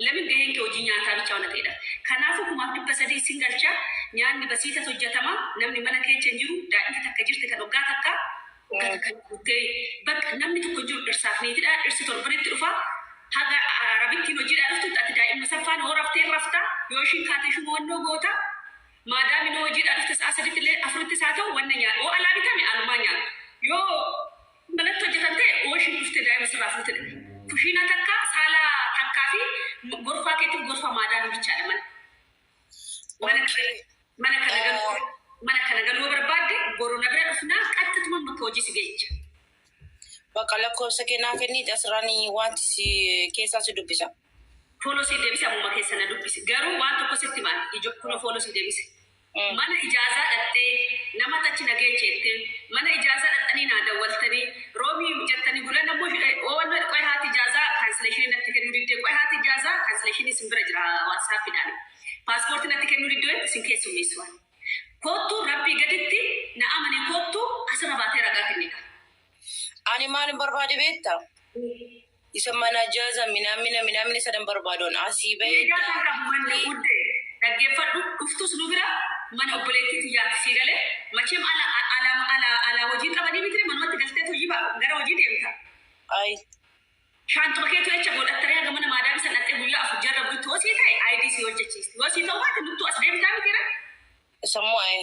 Lamin gaheen kee hojii nyaataa bichaa waan ta'edha. Kanaafuu 3,300 sin galcha, nyaanni basiitatu hojjetama, namni mana keessa hin jiru, daa'imti takka jirti kan waggaa takka waggaa takka guuttee bakka namni tokko hin jiru, dhirsaaf niitidha, dhirsi torbanitti dhufa. Haga arabittiin hojiidhaa dhuftutti ati daa'imma saffaan hoo raftee rafta, yoo ishiin kaate ishuma wannoo goota. Maadaami noo hojiidhaa dhufte sa'a saditti illee afuritti isaa ta'u wanna nyaata. Oo alaa bitame alumaa nyaata. Yoo manatti hojjetan ta'e oo ishiin dhufte daa'ima sirraa fuutedha. Kushiina takka, saala takkaa fi gorfaa keetiif gorfa maadaami bichaadha mana. Mana kana mana kana galuu mana kana galuu barbaadde boru na bira dhufnaa qaxxituma bakka hojii si geecha. Bakka lakkoofsa kennaa kennite asirraan wanti si keessaa si dubbisa. Follow si deebise, ammuma keessa na dubbisi. Garuu waan tokko sitti maal ijo kuna follow si deebise. Mana ijaazaa dhattee nama tachi na geecheettee mana ijaazaa dhattanii naa dawwaltanii roomii jettanii gulan ammoo waan qoy haati ijaazaa cancellation natti kennuu diddee, qoy haati ijaazaa cancellation isin bira jira WhatsAppiidhaan. Paaspoortii natti kennuu diddee isin keessummeessu waan. Koottu, rabbii gaditti na amane, koottu asirra baatee ragaa kennita. Ani maalin barbaade beektaa? Isa mana ijaaza minaamina minaamina sadan barbaadoon asii bahee. Ijaazaa qabu manni guddee dhaggeeffadhu, dhuftus nu bira mana obboleettii xiyyaatti sii galee macheem ala ala ala ala hojii qabanii mitire manumatti galtee hojii gara hojii deemta. Ay. Shaantuma keetu jecha godhattanii haga mana maadaami san dhattee guyyaa 4 jarra bultu osii ta'e ID si hojjechiisti. Yoo sii ta'u baate nuttu as deemtaa mitire. Sammuu ay.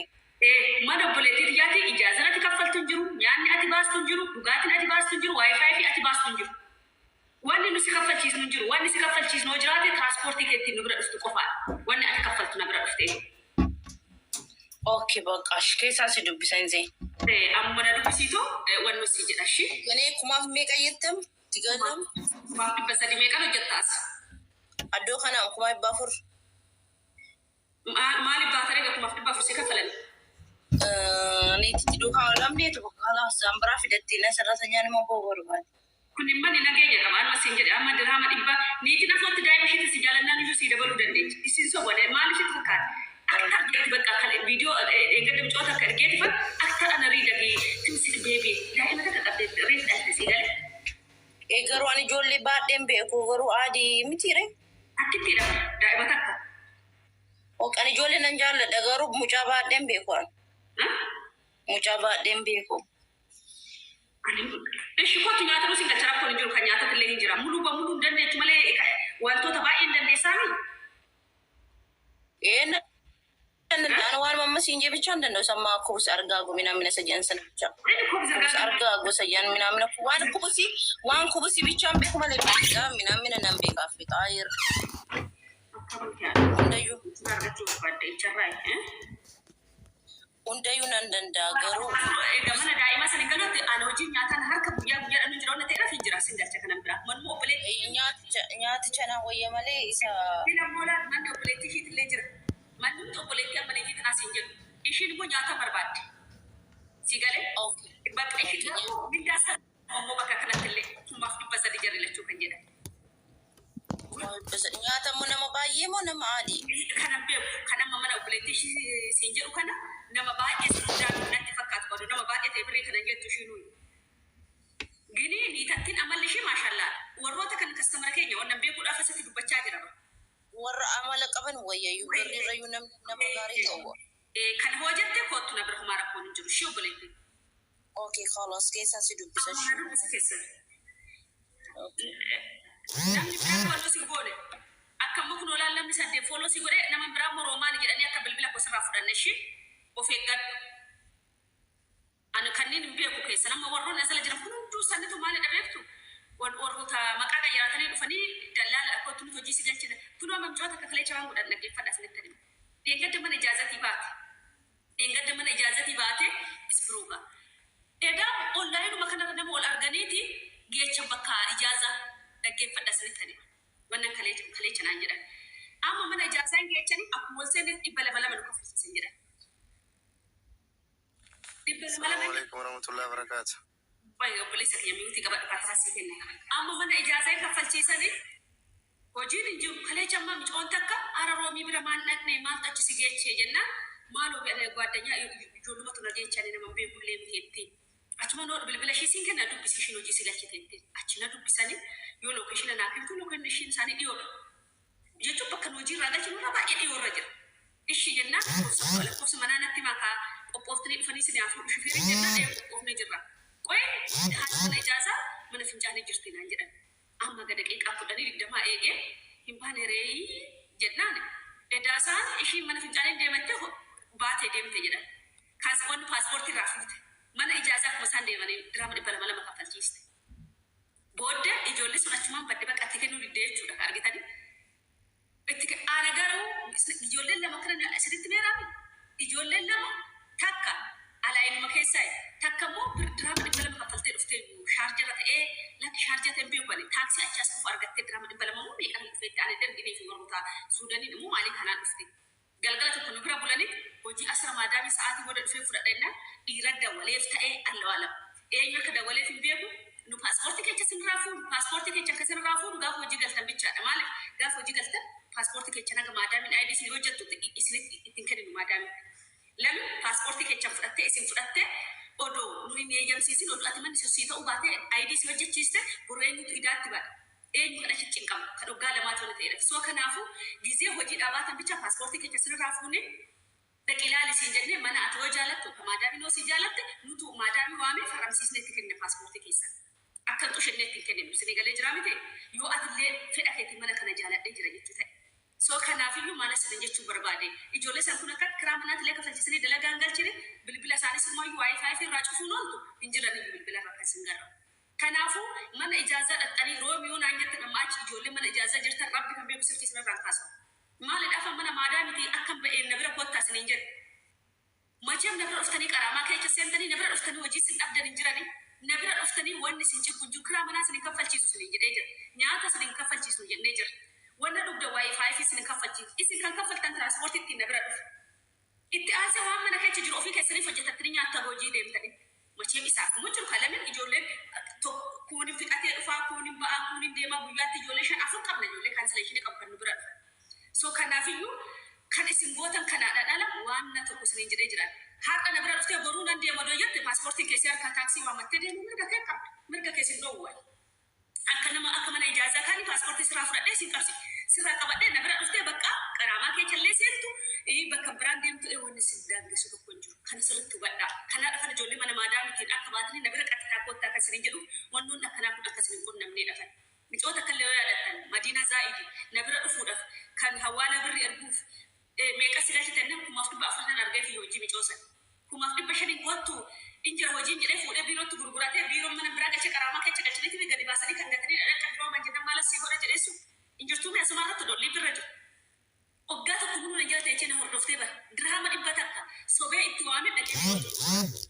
Mana obboleettii xiyyaatti ijaazaan ati kaffaltu hin jiru, nyaanni ati baastu hin jiru, dhugaatiin ati baastu hin jiru, WiFi fi ati baastu hin jiru. Wanni nu si kaffalchiisnu hin jiru. Wanni si kaffalchiisnu yoo jiraate tiraanspoortii keetiin nu bira dhuftu qofaadha. Wanni ati kaffaltu na bira dhuftee. Okay, bakka keessaa si dubbisa hin zee. Amma na dubbisiitu wanni si jedha shi. Ganee kumaaf meeqa jettam? Tigalam. 3,300 meeqan hojjettaas? Addoo kanaan 400,000. Maaliif baatanii 4,400 si kaffalan? Niititti duukaa lamneetu bakka kalaas biraa fidattee na sarara immoo boo barbaade. Kun manni nageenya qaba. Anuma siin jedhe amma dirhama 100 niitiin afootti daa'ima isheetti si jaalannaan iyyuu sii dabaluu dandeechi. Isin sobone maal isheetti fakkaata? Akka jetti bakka kan viidiyoo eeggadda micoota akka ergeetifan akka ana riidagi timsik baby daa'ima takka qabdee reef dhalte sii galee. Ee, garuu ani ijoollee baadheen beeku, garuu adii mitiire. Akkittiidha daa'ima takka. Ani ijoollee nan jaalladha, garuu mucaa baadheen beeku ani. Mucaa baadheen beeku. Ishi kottu nyaata nusi galcha, rakkoon hin jiru, kan nyaatatti illee hin jira. ሙሉ በሙሉ hin dandeechu malee wantoota baay'ee hin dandeessaami. Ee, nan waan mamma siin jee bichaa hin danda'u sammaa kubus argaa minaamina isa jedhan sana bichaa. Inni kubus Kubus argaa. Argaa gosa jedhan minaamina waan kubusi bichaan beeku malee beekaa minaamina nan beeka Afrikaa ayir hundayyuu. Argachuu barbaadde icharraa. Hundayyuu nan danda'a garuu. Egaa mana daa'ima sana galuutti ana hojii nyaataan harka guyyaa guyyaadhaan hin jira waan ta'eef hin jira sin galcha kanan biraa. Manuma obboleettii. Nyaaticha na wayya malee isa. Inni ammoo laal manni obboleettii ishiitillee jira. Manni obboleettii amma niitii tanaas hin jiru. Ishiin immoo nyaata barbaadde. Si galee? Okay. Bakka ishii garuu mindaa sana immoo bakka kanatti illee 3,300 jarri lachuu kan jedhan. Nyaata immoo nama baay'ee moo nama adii? Kanan beeku kan amma mana obboleettii ishii siin jedhu kana nama baay'ee guddaa natti fakkaatu qabu, nama baay'ee ta'e birrii kanan jettu ishii nuyi. Gini niitattiin amalli ishii maashallaa warroota kan customer keenya wannan beekuudhaaf asitti dubbachaa jira. Warra amala qaban wayyayyuu birriirrayyuu namni nama gaarii ta'u. Kan hojjette kottu na bira, homaa rakkoon hin jiru ishii obboleettii. Okay, خلاص keessaa si dubbisa Amma ishee. na dubbisi keessa. Namni biraa follow si goone. Akka amma kun olaan namni saddeet follow si godhe nama biraa immoo roomaani jedhanii akka bilbila kosirraa fudhanne ishii of eeggadhu. Ani kanneen hin beeku keessa nama warroonni asala jiran kun hunduu isaaniitu maalidha beektu? Warroota maqaa qayyaratanii dhufanii dallaala akkootti nuti hojii si galchina. Kun amma micoota akka kaleecha waan godhan dhaggeeffadha isinitti hima. Dheengadda mana ijaazatii baate. Dheengadda mana ijaazatii baate isbiruuga. Egaa onlineuma kanarra nama ol arganiiti geecha bakka ijaazaa, dhaggeeffadha isinitti hima. Wannan kaleecha naan jedhan. Amma mana ijaazaa hin geechanii akkuma wal seenee 200 200 nu kaffalchiisan jedhan. 200 200. السلام عليكم ورحمة الله وبركاته. Wayi obboleessa kiyya mute qabadhu, kaataa sii kenna. Amma mana ijaazaa hin kaffalchiisanii hojiin hin jiru. Kaleecha amma micoon takka ara roomii bira maal dhaqne maaltu achi si geechee jennaan Maaloo gwaaddanyaa ijoollumatu na jechanii nama beekullee miti jettee. Achuma noo bilbila ishii siin kenna dubbisi ishiin hojii si galchite jettee. Achi na dubbisanii yoo location naa kennitu location isaanii dhiyoodha. Jechuun bakka nu hojii irraa galchinu irraa baay'ee dhiyoorra jira. Ishii jennaan lakkoofsa manaa natti makaa qophooftanii dhufanii isin haa fuudhu shufeerii jennaan ee qophoofnee jirra. Qo'ee haati mana ijaazaa mana fincaanii jirti naan jedhan. Amma ga daqiiqaa 10 20 eegee hin baane reeyii jennaan edaasaan ishiin mana fincaanii deematte baatee deemte jedhan. Kaas wanni paaspoortii irraa fuute. Mana ijaazaa akkuma isaan deemanii diraama 200 2 kaffalchiiste. Booddee ijoollee sun achumaan badde bakka itti kennuu diddee jechuudha argitanii. Itti ana garuu ijoolleen lama kana isinitti meeraami. Ijoolleen lama takka alaayinuma keessaa takka immoo bir diraama 200 kaffaltee dhuftee shaarjara ta'ee lakki shaarjaa ta'e hin beeku ani taaksii achi as dhufu argattee diraama 200 moo meeqaan dhufeetti ani darginii fi warroota Suudaniin immoo maalii kanaan dhufte. Galgala tokko nu bira bulanii hojii asira maadaamii sa'aatii booda dhufee fudhadha jennaan dhiira dawwaleef ta'ee Allahu alam. Eenyu akka dawwaleef hin beeku nu paaspoortii kecha sinirraa fuunu paaspoortii kecha akka sinirraa fuunu gaafa hojii galtan bichaadha. Maaliif gaafa hojii galtan paaspoortii kecha naga maadaamiin ID isin hojjettutti isinitti ittiin kenninu maadaamiin. Lami paaspoortii kecha fudhattee isin fudhattee odoo nu hin eeyyamsiisin odoo ati manni sun sii ta'uu baatee ID si hojjechiiste boru eenyutu idaatti bada. Eenyu kan achi cinqamu kan waggaa lamaati wani ta'eedha. So kanaafuu gizee hojii dhaabaatan bicha paaspoortii kecha sinirraa fuunee dhaqi ilaali siin jennee mana ati yoo jaalattu ka maadaamiin yoo sii jaalatte nutu maadaamii waamee faramsiisnee itti kennina paaspoortii keessan. Akka hin xushennee itti hin kenninu. Isinii galee jiraa miti? Yoo atillee fedha keetiin mana kana jaaladhee jira jechuu ta'e. So kanaafiyyuu maal isinin jechuu barbaade ijoollee san kun akka kiraa manaatillee kafalchisanii dalagaa hin galchine bilbila isaanii sirumayyuu wifi irraa cufuun ooltu hin jiraniyyuu bilbila irra kan isin garra. Kanaafuu mana ijaazaa dhaqxanii Roomiyoo naan jettan amma achi ijoollee mana ijaazaa jirtan Rabbi kan beeku silkii isinirraa hin kaasu. Maalidhaafan mana maadaamitii akkan ba'een na bira kottaa isiniin jedhe. Macheem na bira dhuftanii qaraamaa keecha seentanii na bira dhuftanii hojii isin dhabdan hin jiranii na bira dhuftanii wanni isin jibbu hin jiru kiraa manaa isin hin kaffalchiisu isiniin jedhee jira. Nyaata isin hin kaffalchiisnu jennee jirra. Wanna dhugda wifi isin hin kaffalchiisu. Isin kan kaffaltan tiraanspoortii ittiin na bira dhufu. Itti aansee waan mana keecha jiru ofii keessaniif hojjetattanii nyaattan hojii deemtanii. Macheem isaaf immoo jiru kalamin ijoolleen kuun hin fixatee dhufaa kuun hin ba'aa kuun hin deemaa guyyaatti ijoollee shan afur qabna ijoollee cancellation qabu kan nu bira dhufu. So kanaafiyyuu kan isin gootan kanaadha dhala waan na tokko isiniin jedhee jiran. Har'a na bira dhuftee boruu nan deema odoo jette paaspoortiin keessi harkaa taaksii waammattee deemuu mirga kee qabda. Mirga kee sin dhoowwu ani. Akka nama akka mana ijaazaa kaanii paaspoortii sirraa fudhadhee sin qabsi. Sirraa qabadhee na bira dhuftee bakka qaraamaa kee callee seentu bakka biraan deemtu wanni sin daangessu tokko hin jiru. Kana sirriitti hubadhaa. Kanaa dhafan ijoollee mana maadaamiitiin akka baatanii na bira qaxxitaa koottaa akka isiniin jedhu wannoonni akkanaa kun akka isin hin qunnamnee dhafan. Micoota akkallee yoo yaadattan Madiinaa Zaa'idi na bira dhufuudhaaf kan hawaalaa birri erguuf meeqa si galchite jennaan 4,400 nan argee fi hojii micoo san. 5,500n koottu in jira hojiin jedhee fuudhee biirootti gurguratee biiroon mana biraa galchee qaraamaa keessa galchaniiti gadi baasanii kan gatanii dhadhaqa biroo man jennaan maal asii godha jedhee sun hin jirtuu mee asumaa irratti dolliif irra jiru. Waggaa tokko muluu na jala teechee na hordoftee bara diraama 100 sobee itti waamee dhaqee biirootti.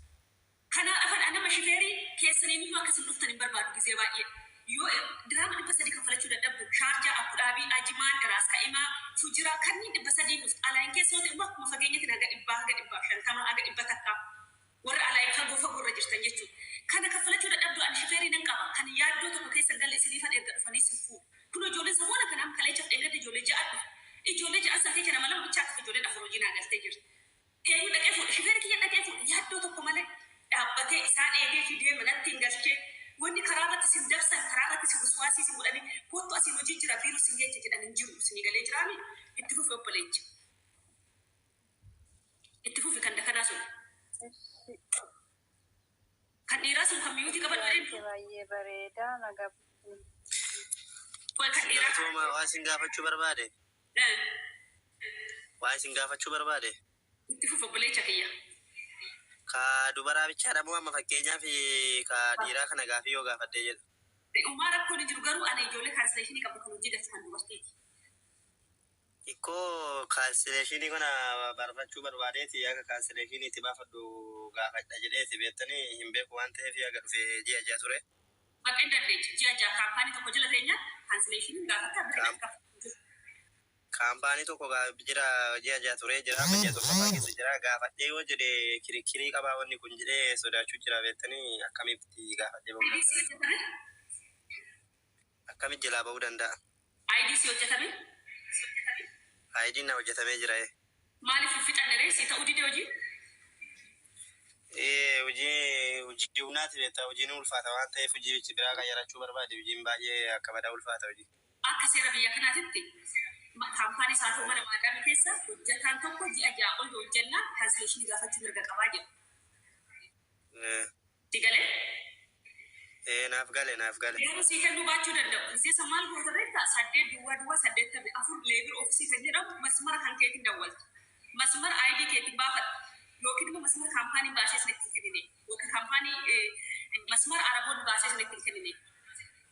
Kanaa afan anama shifeerii keessaniin iyyuu akka isin dhuftan hin barbaadu gizee baay'ee. Yoo diraama 300 kaffalachuu dadhabdu Shaarjaa, Abudhaabii, Ajimaan, Raas Ka'imaa, Fujiraa kanneen 300 dhuftu. Alaayin keessa yoo ta'e immoo akkuma fageenyatiin haga dhibbaa haga 150 haga 100 warra alaayin fagoo fagoo irra jirtan jechuudha. Kana kaffalachuu dadhabdu ani shifeerii nan qaba. Kan yaaddoo tokko keessa hin galle isiniifan erga dhufanii isin fuudhu. Kun ijoolleen samoona kana amma kaleechaaf dheengadda ijoollee ja'a dhufe. Ijoollee ja'an san keessa nama lama bichaa hafe ijoolleen afur hojii naa galtee jirti. Eenyu dhaqee fuudhe? Shufeerri kiyya dhaqee fuudhe. Yaaddoo tokko malee dhaabbatee isaan eegee fidee manatti hin galchee. Wanni karaa irratti isin dabsan, karaa irratti isin wuswaasii isin godhanii kottu asiin hojii jira biiroo isin geecha jedhan hin jiru. Isinii galee jiraami? Itti fufi obboleecha. Itti fufi kan dakanaa sun. Kan dhiiraa sun kan miyuutii qabadhu Yaadni jedheen. baay'ee bareeda nagaa. Qoy kan dhiiraa. Galatooma waa isin gaafachuu barbaade. Waa isin gaafachuu barbaade. Itti fufi obboleecha kiyya. Ka dubaraa bichaadha moo amma fakkeenyaaf ka dhiiraa kana gaafii yoo gaafadhee jedha. Uumaa rakkoon hin jiru garuu ana ijoollee cancellation qabdu kan hojii galchu kan dubartiiti. Xiqqoo cancellation kana barfachuu barbaadeeti akka cancellation itti baafadhu gaafadha jedheeti beektanii hin beeku waan ta'eef haga dhufe ji'a 6 ture. Bakka hin dandeechi ji'a 6 kaampaanii tokko jala teenya cancellation gaafattaa bira Kaam- gaafachuu jiru. Kaampaanii tokko jira ji'a 6 turee jira amma ji'a 7ffaa keessa jira gaafadhee yoo jedhe kirikkirii qabaa wanni kun jedhee sodaachuu jira beektanii akkamitti gaafadhee bahuu ID si danda'a? hojjetame? Akkamitti jalaa bahuu danda'a? ID si hojjetame? ID na hojjetamee jira. Maaliif fixanne reessi ta'uu dide hojii? Hojii hojii humnaati beektaa hojiin ulfaata waan ta'eef hojii biraa qayyarachuu barbaade hojiin baay'ee akka badaa ulfaata hojii. Akka seera biyya kanaatitti kaampaanii isaa ta'u mana maadaamii keessa hojjetaan tokko ji'a 6 ol hojjennaan cancellation gaafachuu mirga qabaa jedhu. Si galee? Naaf gale, naaf gale. Yeroo sii kennuu baachuu danda'u. Miseensa maal goota beektaa? 8 00 84 labor office kan jedhamu masmara kan keetiin dawwalta. Masmara ID keetiin baafatta. Yookiin immoo masmara kaampaanii baasee isinitti hin kennine. Yookiin kaampaanii masmara Araboonni baasee isinitti hin kennine.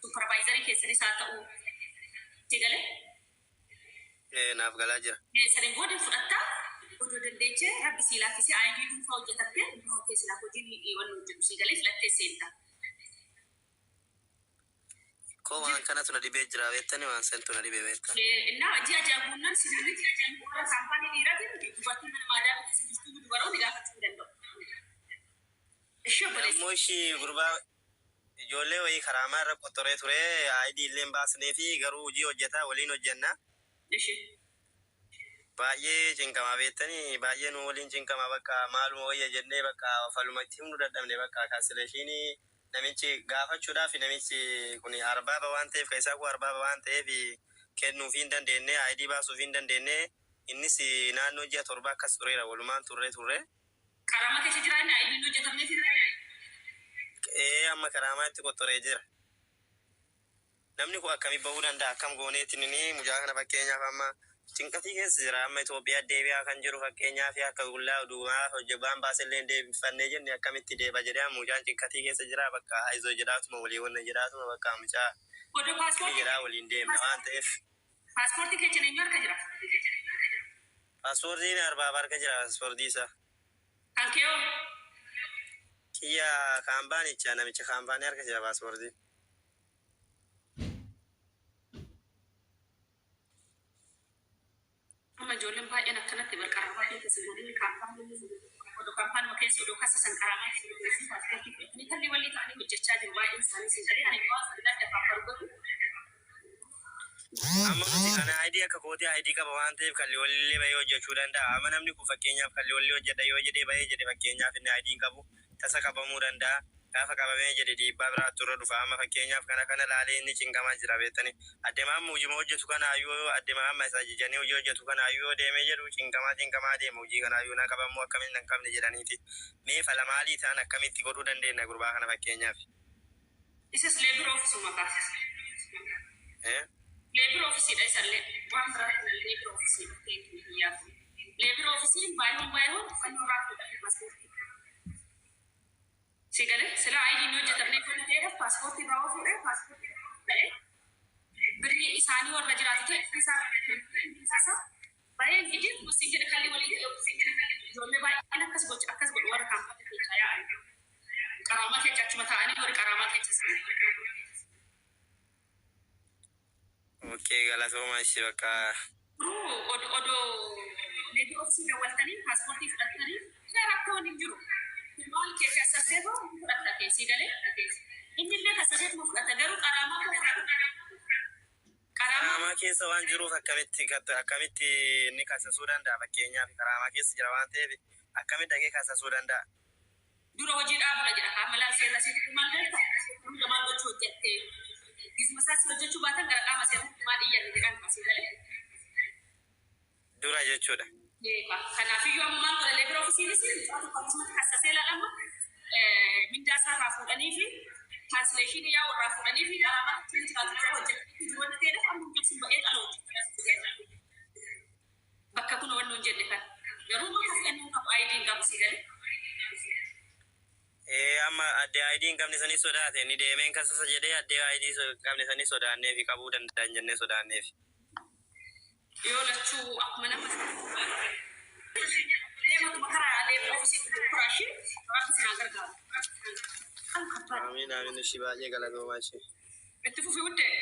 Supervisorii keessanis haa ta'u. Si galee? Naaf galaa jira. Saniin booda fudhattaa odoo dandeechee rabbi sii laaffisee ID dhuunfaa hojjetattee dhuunfaa silaaf hojiin wanni hojjetu sii galee filattee seenta. Koo waan kanatu na dhibee jira beektani, waan santu na dhibee beekta. እና ji'a 6 guunnaan sibiilli ji'a 6 warra kaampaanii dhiiraatiin dubartiin mana maadaamii keessa jirtu dubaroonni gaafachuu hin danda'u. Ishee obboleessa. Ammoo ishii gurbaa ijoollee wayii karaamaa irra qottoree ture, ID illee hin baasnee fi garuu hojii hojjetaa waliin hojjenna. Ishee. Baay'ee cinqamaa beektanii, baay'ee nu waliin cinqamaa. Bakka maaluma wayya jennee bakka falumatti himnu dadhabne. Bakka cancellation namichi gaafachuudhaaf, namichi kun arbaaba waan ta'eef, kan isaa kun arbaaba waan ta'eef kennuufii hin dandeenye, ID baasuufii hin dandeenye. Innis naannoo ji'a 7 akkas tureera, walumaan turre turre. Karaamaa keessa jira inni ID'n hojjetamneef. Ee, amma karaamaa itti qottoree jira. Namni kun akkamii bahuu danda'a? Akkam gooneetti inni mucaa kana? Fakkeenyaaf amma cinqatii keessa jira. Amma Itoophiyaa deebi'aa kan jiru, fakkeenyaaf akka gullaa duumaa hojjebaan baasellee deebifannee jenne akkamitti deeba jedhee, amma mucaan cinqatii keessa jira. Bakka ayizoo jedhaatuma walii wanna jedhaatuma bakka mucaa Odoo paaspoortii jedhaa waliin deemna waan ta'eef. Paaspoortii keessa eenyu harka jira? Paaspoortiin arbaaba harka jira, paaspoortii isaa. Kan kee hoo? Kiyya kaampaanicha, namicha kaampaanii harka jira paaspoortii. Amma ijoolleen baay'een akkanatti qarqarabaa keessa godhanii kaampaanii odoo kaampaanuma keessa odoo kasa san qaraamaa keessa paaspoortii fudhatanii kalli walii ta'anii hojjechaa jiru baay'een isaanii siin galee ani waan sana adda faaffaru godhu. Amma nuti ana ID akka kootii ID qaba waan ta'eef kan walillee bahee hojjechuu danda'a. Amma namni kun fakkeenyaaf kan walillee hojjedha yoo jedhee bahee jedhe, fakkeenyaaf inni ID hin qabu, tasa qabamuu danda'a. Gaafa qabamee jedhe dhiibbaa biraatu irra dhufa. Amma fakkeenyaaf kana kana laalee inni cinqamaa jira beektani. Addemaa amma hojii hojjetu kanaayyuu, addemaa amma isa ajajanii hojii hojjetu kanaayyuu yoo deemee jedhu cinqamaa cinqamaa deema, hojii kanaayyuu na qabamuu akkamiin hin qabne jedhaniiti. Mee fala maalii ta'an akkamitti godhuu dandeenya gurbaa kana fakkeenyaaf? Isas labor officeuma kaasa. Eh? Labor officeiidha isallee, waan biraa labor officeiidha biyyaaf. Labor officeiin baay'oon baay'oon fannoo irraa fuudhate paaspoortii. Si galee sila ID inni hojjetamnee kan ta'eedhaaf paaspoortii irraa fuudhee paaspoortii ta'e birrii isaanii warra jiraatu ta'e isaa isaa baay'een gidi siin jedhe kalli walii ijoollee baay'een akkas gocha akkas godhu warra kaampaanii keessaa yaa'an. Qaraamaa keessa achuma taa'anii warri qaraamaa keessa. Okay, galatooma ishee bakka. Odoo labor office dawwaltanii paaspoortii fudhattanii rakkoon hin jiru. Maal kee kassaseetu fudhatta keessii galee. Inni illee kassaseetu fudhata garuu qaraamaa qaraamaa Karaamaa keessa waan jiruuf akkamitti inni kassasuu danda'a? Fakkeenyaaf karaamaa keessa jira waan ta'eef akkamitti dhaqee kassasuu danda'a? Dura hojii dhaabudha jedha. Qaama laal seerra sitti maal beekta? Hunda maal gochuu hojjettee? Gisma isaas hojjechuu baatan gara qaama seerratti maal iyyanne jedhan asii galee. Dura jechuudha. Kanaafiyyuu amma maal godha labor officeiinis mucaa tokko akkasumatti kassasee ilaalama mindaa isaa irraa fuudhanii fi cancellation yaa irraa fuudhanii fi qaraamaa jiraatu hojjetanii jiru waan ta'eedhaaf amma hojjechuun ba'ee dhala hojjetu. Bakka kun wanni hin jenne kan garuu bakka fudhannoo qabu ID hin qabu si galee. Ee, amma addee ID hin qabne sanii sodaate, inni deemeen kassasa jedhee addee ID hin qabne sanii sodaannee fi qabuu danda'an jennee sodaanneef. Yoo lachuu akkuma nama deematuma karaa labor officeiitti karaa ishee rabbi sinaa gargaaru. Amiin, amiin, ishii baay'ee galatoomaa ishee. Itti fufii hundee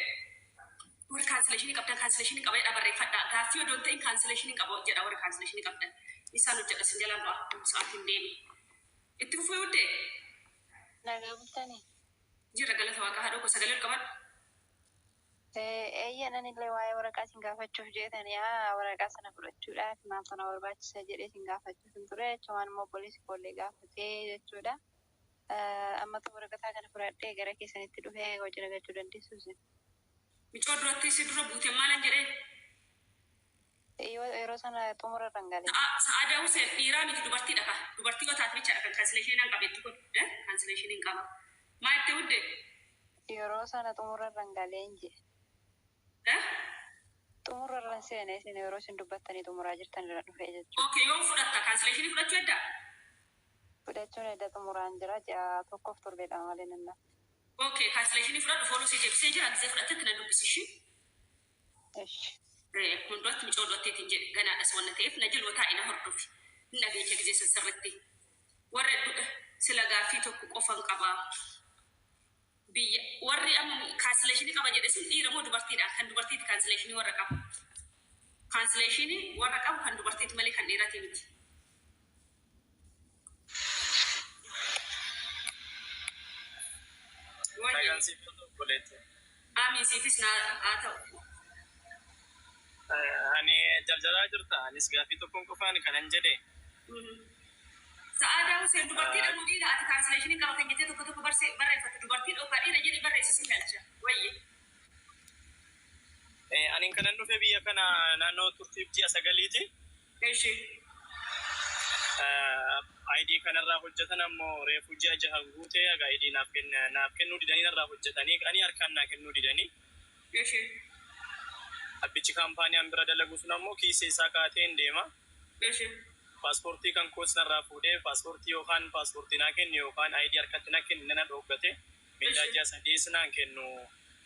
warri cancellation qabdan cancellation qaba jedha barreeffadha. Gaaffii odoo hin ta'in cancellation qaba jedha warri cancellation qabdan. Isaan hojjedha sin jalaan ba'a sa'aatiin deemi. Itti fufii hundee. Nagaa bultanii. Jira, galata Waaqa. Haadha koo, sagalee ol qabadhu. Eeyyan anillee waa'ee waraqaa isin gaafachuuf jeetan yaa waraqaa sana fudhachuudhaaf maaltu na barbaachisa jedhee isin gaafachuuf hin ture jechuun immoo obboleessi koollee gaafatee jechuudha. Ammatu waraqaa kana fudhadhee gara keessanitti dhufee hojii argachuu dandeessu isin. Micoo duratti si dura buute maalan jedhee? Yeroo sana xumura irra hin galee. Sa'aadaa Hussein dhiiraa miti dubartiidha ka. Dubartii yoo taate bichaadha kan cancellation hin qabetti kun. Cancellation hin qaba. Maa itti hudde? Yeroo sana xumura irra hin galee hin jee. Xumura irra hin seene isin yeroo isin dubbattanii xumuraa jirtan irra dhufee jechuudha. Okay, yoom fudhatta? Cancellation fudhachuu eddaa? Fudhachuun edda xumuraan jira ji'a tokkoof torbeedha malee nan naaf. Okay, cancellation fudhadhu follow si deebisee jira. Gisee fudhattetti na dubbisi ishii. Eshi. Kun duratti micoo duratteetiin jedhe ganaadhas wanna ta'eef na jaloo taa'e na hordofi. Hin dhageecha gisee sirriitti. Warra sila gaaffii tokko qofan qabaa. Biyya warri amma cancellation qaba jedhe sun dhiira moo dubartiidha? Kan dubartiiti cancellation warra qabu. Cancellation warra qabu kan dubartiiti malee kan dhiiraati miti. Nagaan siif haa ta'u obboleetti. Amiin siifis naa haa ta'u. Ani jaljalaa jirta. Anis gaaffii tokkoon qofaan kanan jedhe. Sa'aadaa Hussein dubartiidha moo dhiira ati cancellation qaba kan jettee tokko tokko barreeffatte dubartii dhookaa dhiira jedhee barreessisin galcha. Wayye. Ani kanan dhufe biyya kana naannoo turtiif ji'a 9ti. Eshi. ID kanarraa hojjetan ammoo reefu ji'a 6 guutee haga ID naaf kennuu didanii narraa hojjetanii ani harkaan naa kennuu didanii. Eshi. Abbichi kaampaaniyaan bira dalagu sun ammoo kiisee isaa kaatee hin deema. Eshi. Paaspoortii kan koos narraa fuudhee paaspoortii yookaan paaspoortii naa kennu yookaan ID harkatti naa kennu nana dhooggate mindaa ji'a 3 naan kennu.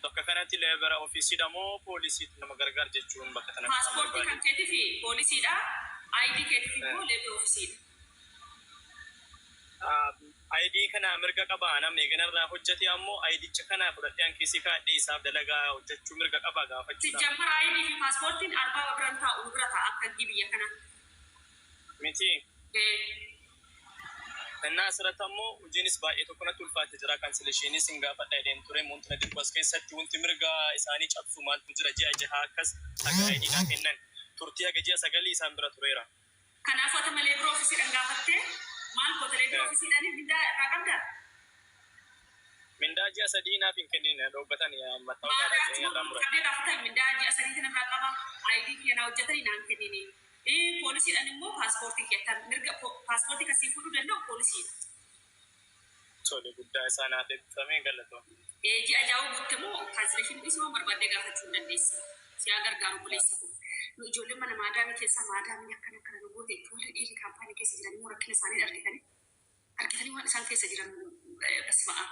Bakka kanatti labor ofiisiidha moo poolisiitu nama gargaar jechuun bakka kanatti kan Paaspoortii kan barbaade. keetii fi poolisiidha. ID keetii fi immoo labor ofiisiidha. ID kana mirga qaba namni eeganarraa hojjete ammoo IDcha kana fudhadhee an kiisii kaadhee isaaf dalagaa hojjechuu mirga qaba gaafachuudhaaf. Sijjammara ID fi paaspoortiin arbaa biran taa'u bira taa'a akka biyya kana. Miti. Innaa asirratti ammoo hojiinis baay'ee tokko natti ulfaate jira. Cancellationiis hin gaafadha jedheen ture. Wanti na dirqu as keessatti wanti mirga isaanii cabsu maaltu jira ji'a 6 akkas haga ID naa kennan. Turtii haga ji'a 9 isaan bira tureera. Kanaafuu ati malee biroo ofiisiidhaan gaafattee maal goota labor ofiisiidhaan mindaa irraa qabdaa? Mindaa ji'a 3 naaf hin kennin dhoobbatan mattaawaqaadhaa Maadaa jedhanii irraa muran. qabdee gaafatan mindaa ji'a 3 irraa qaba. ID kiyya naa hojjetanii naan kennini. Poolisiidhaan immoo paaspoortii kiyya mirga paaspoortii kasii fuudhuu danda'u poolisiidha. Tole guddaa isaa naaf eebbifamee galatoo. Ji'a 6 guutte moo cancellation dhiisuu barbaaddee gaafachuu hin dandeessa. Si haa gargaaru buleessa kun. Nu ijoolleen mana maadaamii keessaa maadaamiin akkana akkana nu goote warri dhiirri kaampaanii keessa jiran immoo rakkina isaanii argitanii waan isaan keessa jiran basma'a.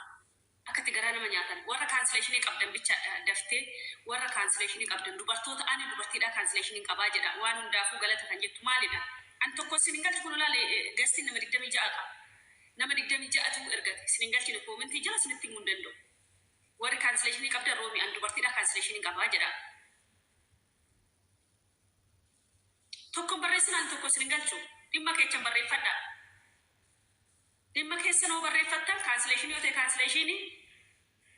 Akkatti garaa nama nyaatan warra cancellation qabdan bicha daftee warra cancellation qabdan dubartoota ani dubartiidha cancellation qabaa jedha waan hundaafuu galata kan jettu maalidha. Ani tokko isin hin galchu kun olaale gastiin nama 26 qaba. Nama 26tu ergate isin hin galchine comment jala isinitti himuu hin danda'u. Warri cancellation qabdan roomi ani dubartiidha cancellation qabaa jedha. Tokko barreessinaan tokko isin hin galchu dhimma keechan barreeffadha. Dhimma keessan hoo barreeffattan cancellation yoo ta'e cancellation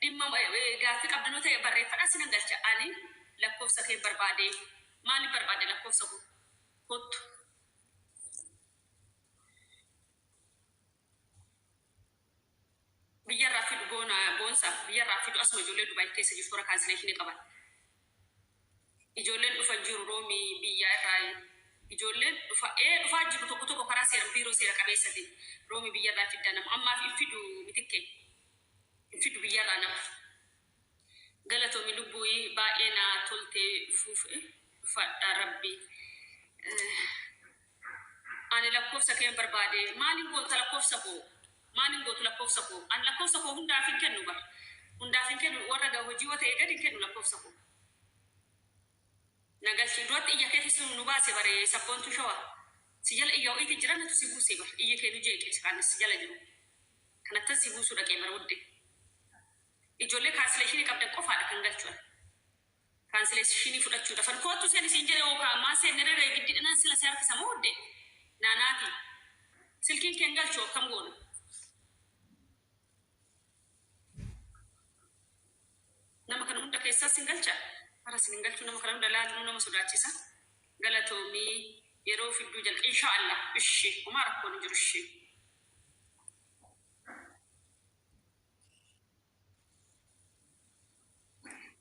dhimma gaaffii qabdan yoo ta'e barreeffadha isin hin galcha. Ani lakkoofsa kee barbaade maaliif barbaade lakkoofsa koo kottu. Biyyarraa fidu boona boonsa biyyarraa fidu asuma ijoollee Dubaay keessa jirtu warra cancellation qaban. Ijoolleen dhufan jiru roomii biyya irraa ijoolleen dhufa dhufaa jiru tokko tokko karaa seera biiroo seera qabeessatiin roomii biyyarraa fidda nama ammaaf hin fidu mitikkee hin fidu biyyarraa nama. Galatoomi lubbuu baay'ee naa toltee dhufuuf dhufadha rabbi. Ani lakkoofsa kee barbaade maaliin goota lakkoofsa koo maaliin gootu lakkoofsa koo ani lakkoofsa koo hundaaf hin kennu bar hundaaf hin kennu warra hojii yoo ta'e gadi hin kennu lakkoofsa koo. Nagalchi duratti iyya keetis nu baase bare sabboontu shawaa si jala iyya ho'iiti jira natu si buuse bar iyyi kee nu jeeqe kan si jala jiru kanattan si buusuu dhaqee bara wudde. Ijoollee cancellation qabdan qofaadha kan galchuun. Cancellation fudhachuudha. Fan kootu seen isin jedhe yookaan maa seen nirree giddiidhaan sila si harkisa moo wudde naanaati. Silkiin kee hin galchu akkam goona? Nama kana hunda keessaa sin galcha. Hara sin galchuu nama kana hunda laaluu nama sodaachisa. Galatoomii yeroo fidduu jalqa inshaallah ishee homaa rakkoon hin jiru ishee.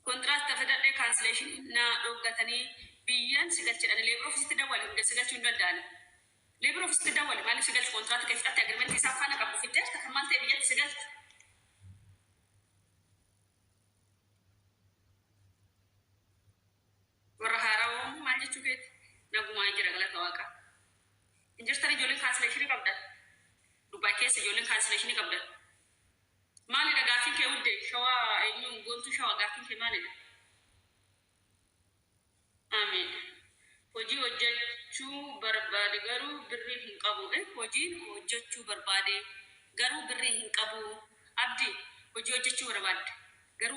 Kontiraat fedhadhee cancellation na dhoggatanii biyyan si galchedhan labor officeitti dawwali hunda si galchuu hin danda'ani. Labor officeitti dawwali maaliif si galchu kontiraat kee fixatte agreementii isaan faana qabdu fixxeerta kan maal ta'e biyyatti si galchu. Warra haarawaa maal jechuu keeti? Nagumaa jira galata waaqa. Hin jirtan ijoolleen cancellationii qabdan. Dubaay keessa ijoolleen cancellationii qabdan. Maalidha gaaffiin kee hundee? Shawaa eenyuun goontuu shawaa gaaffiin kee maalidha? Amiin. Hojii hojjechuu barbaade garuu birrii hin qabu. Hojiin hojjechuu barbaade garuu birrii hin qabu. Abdi, hojii hojjechuu barbaadde.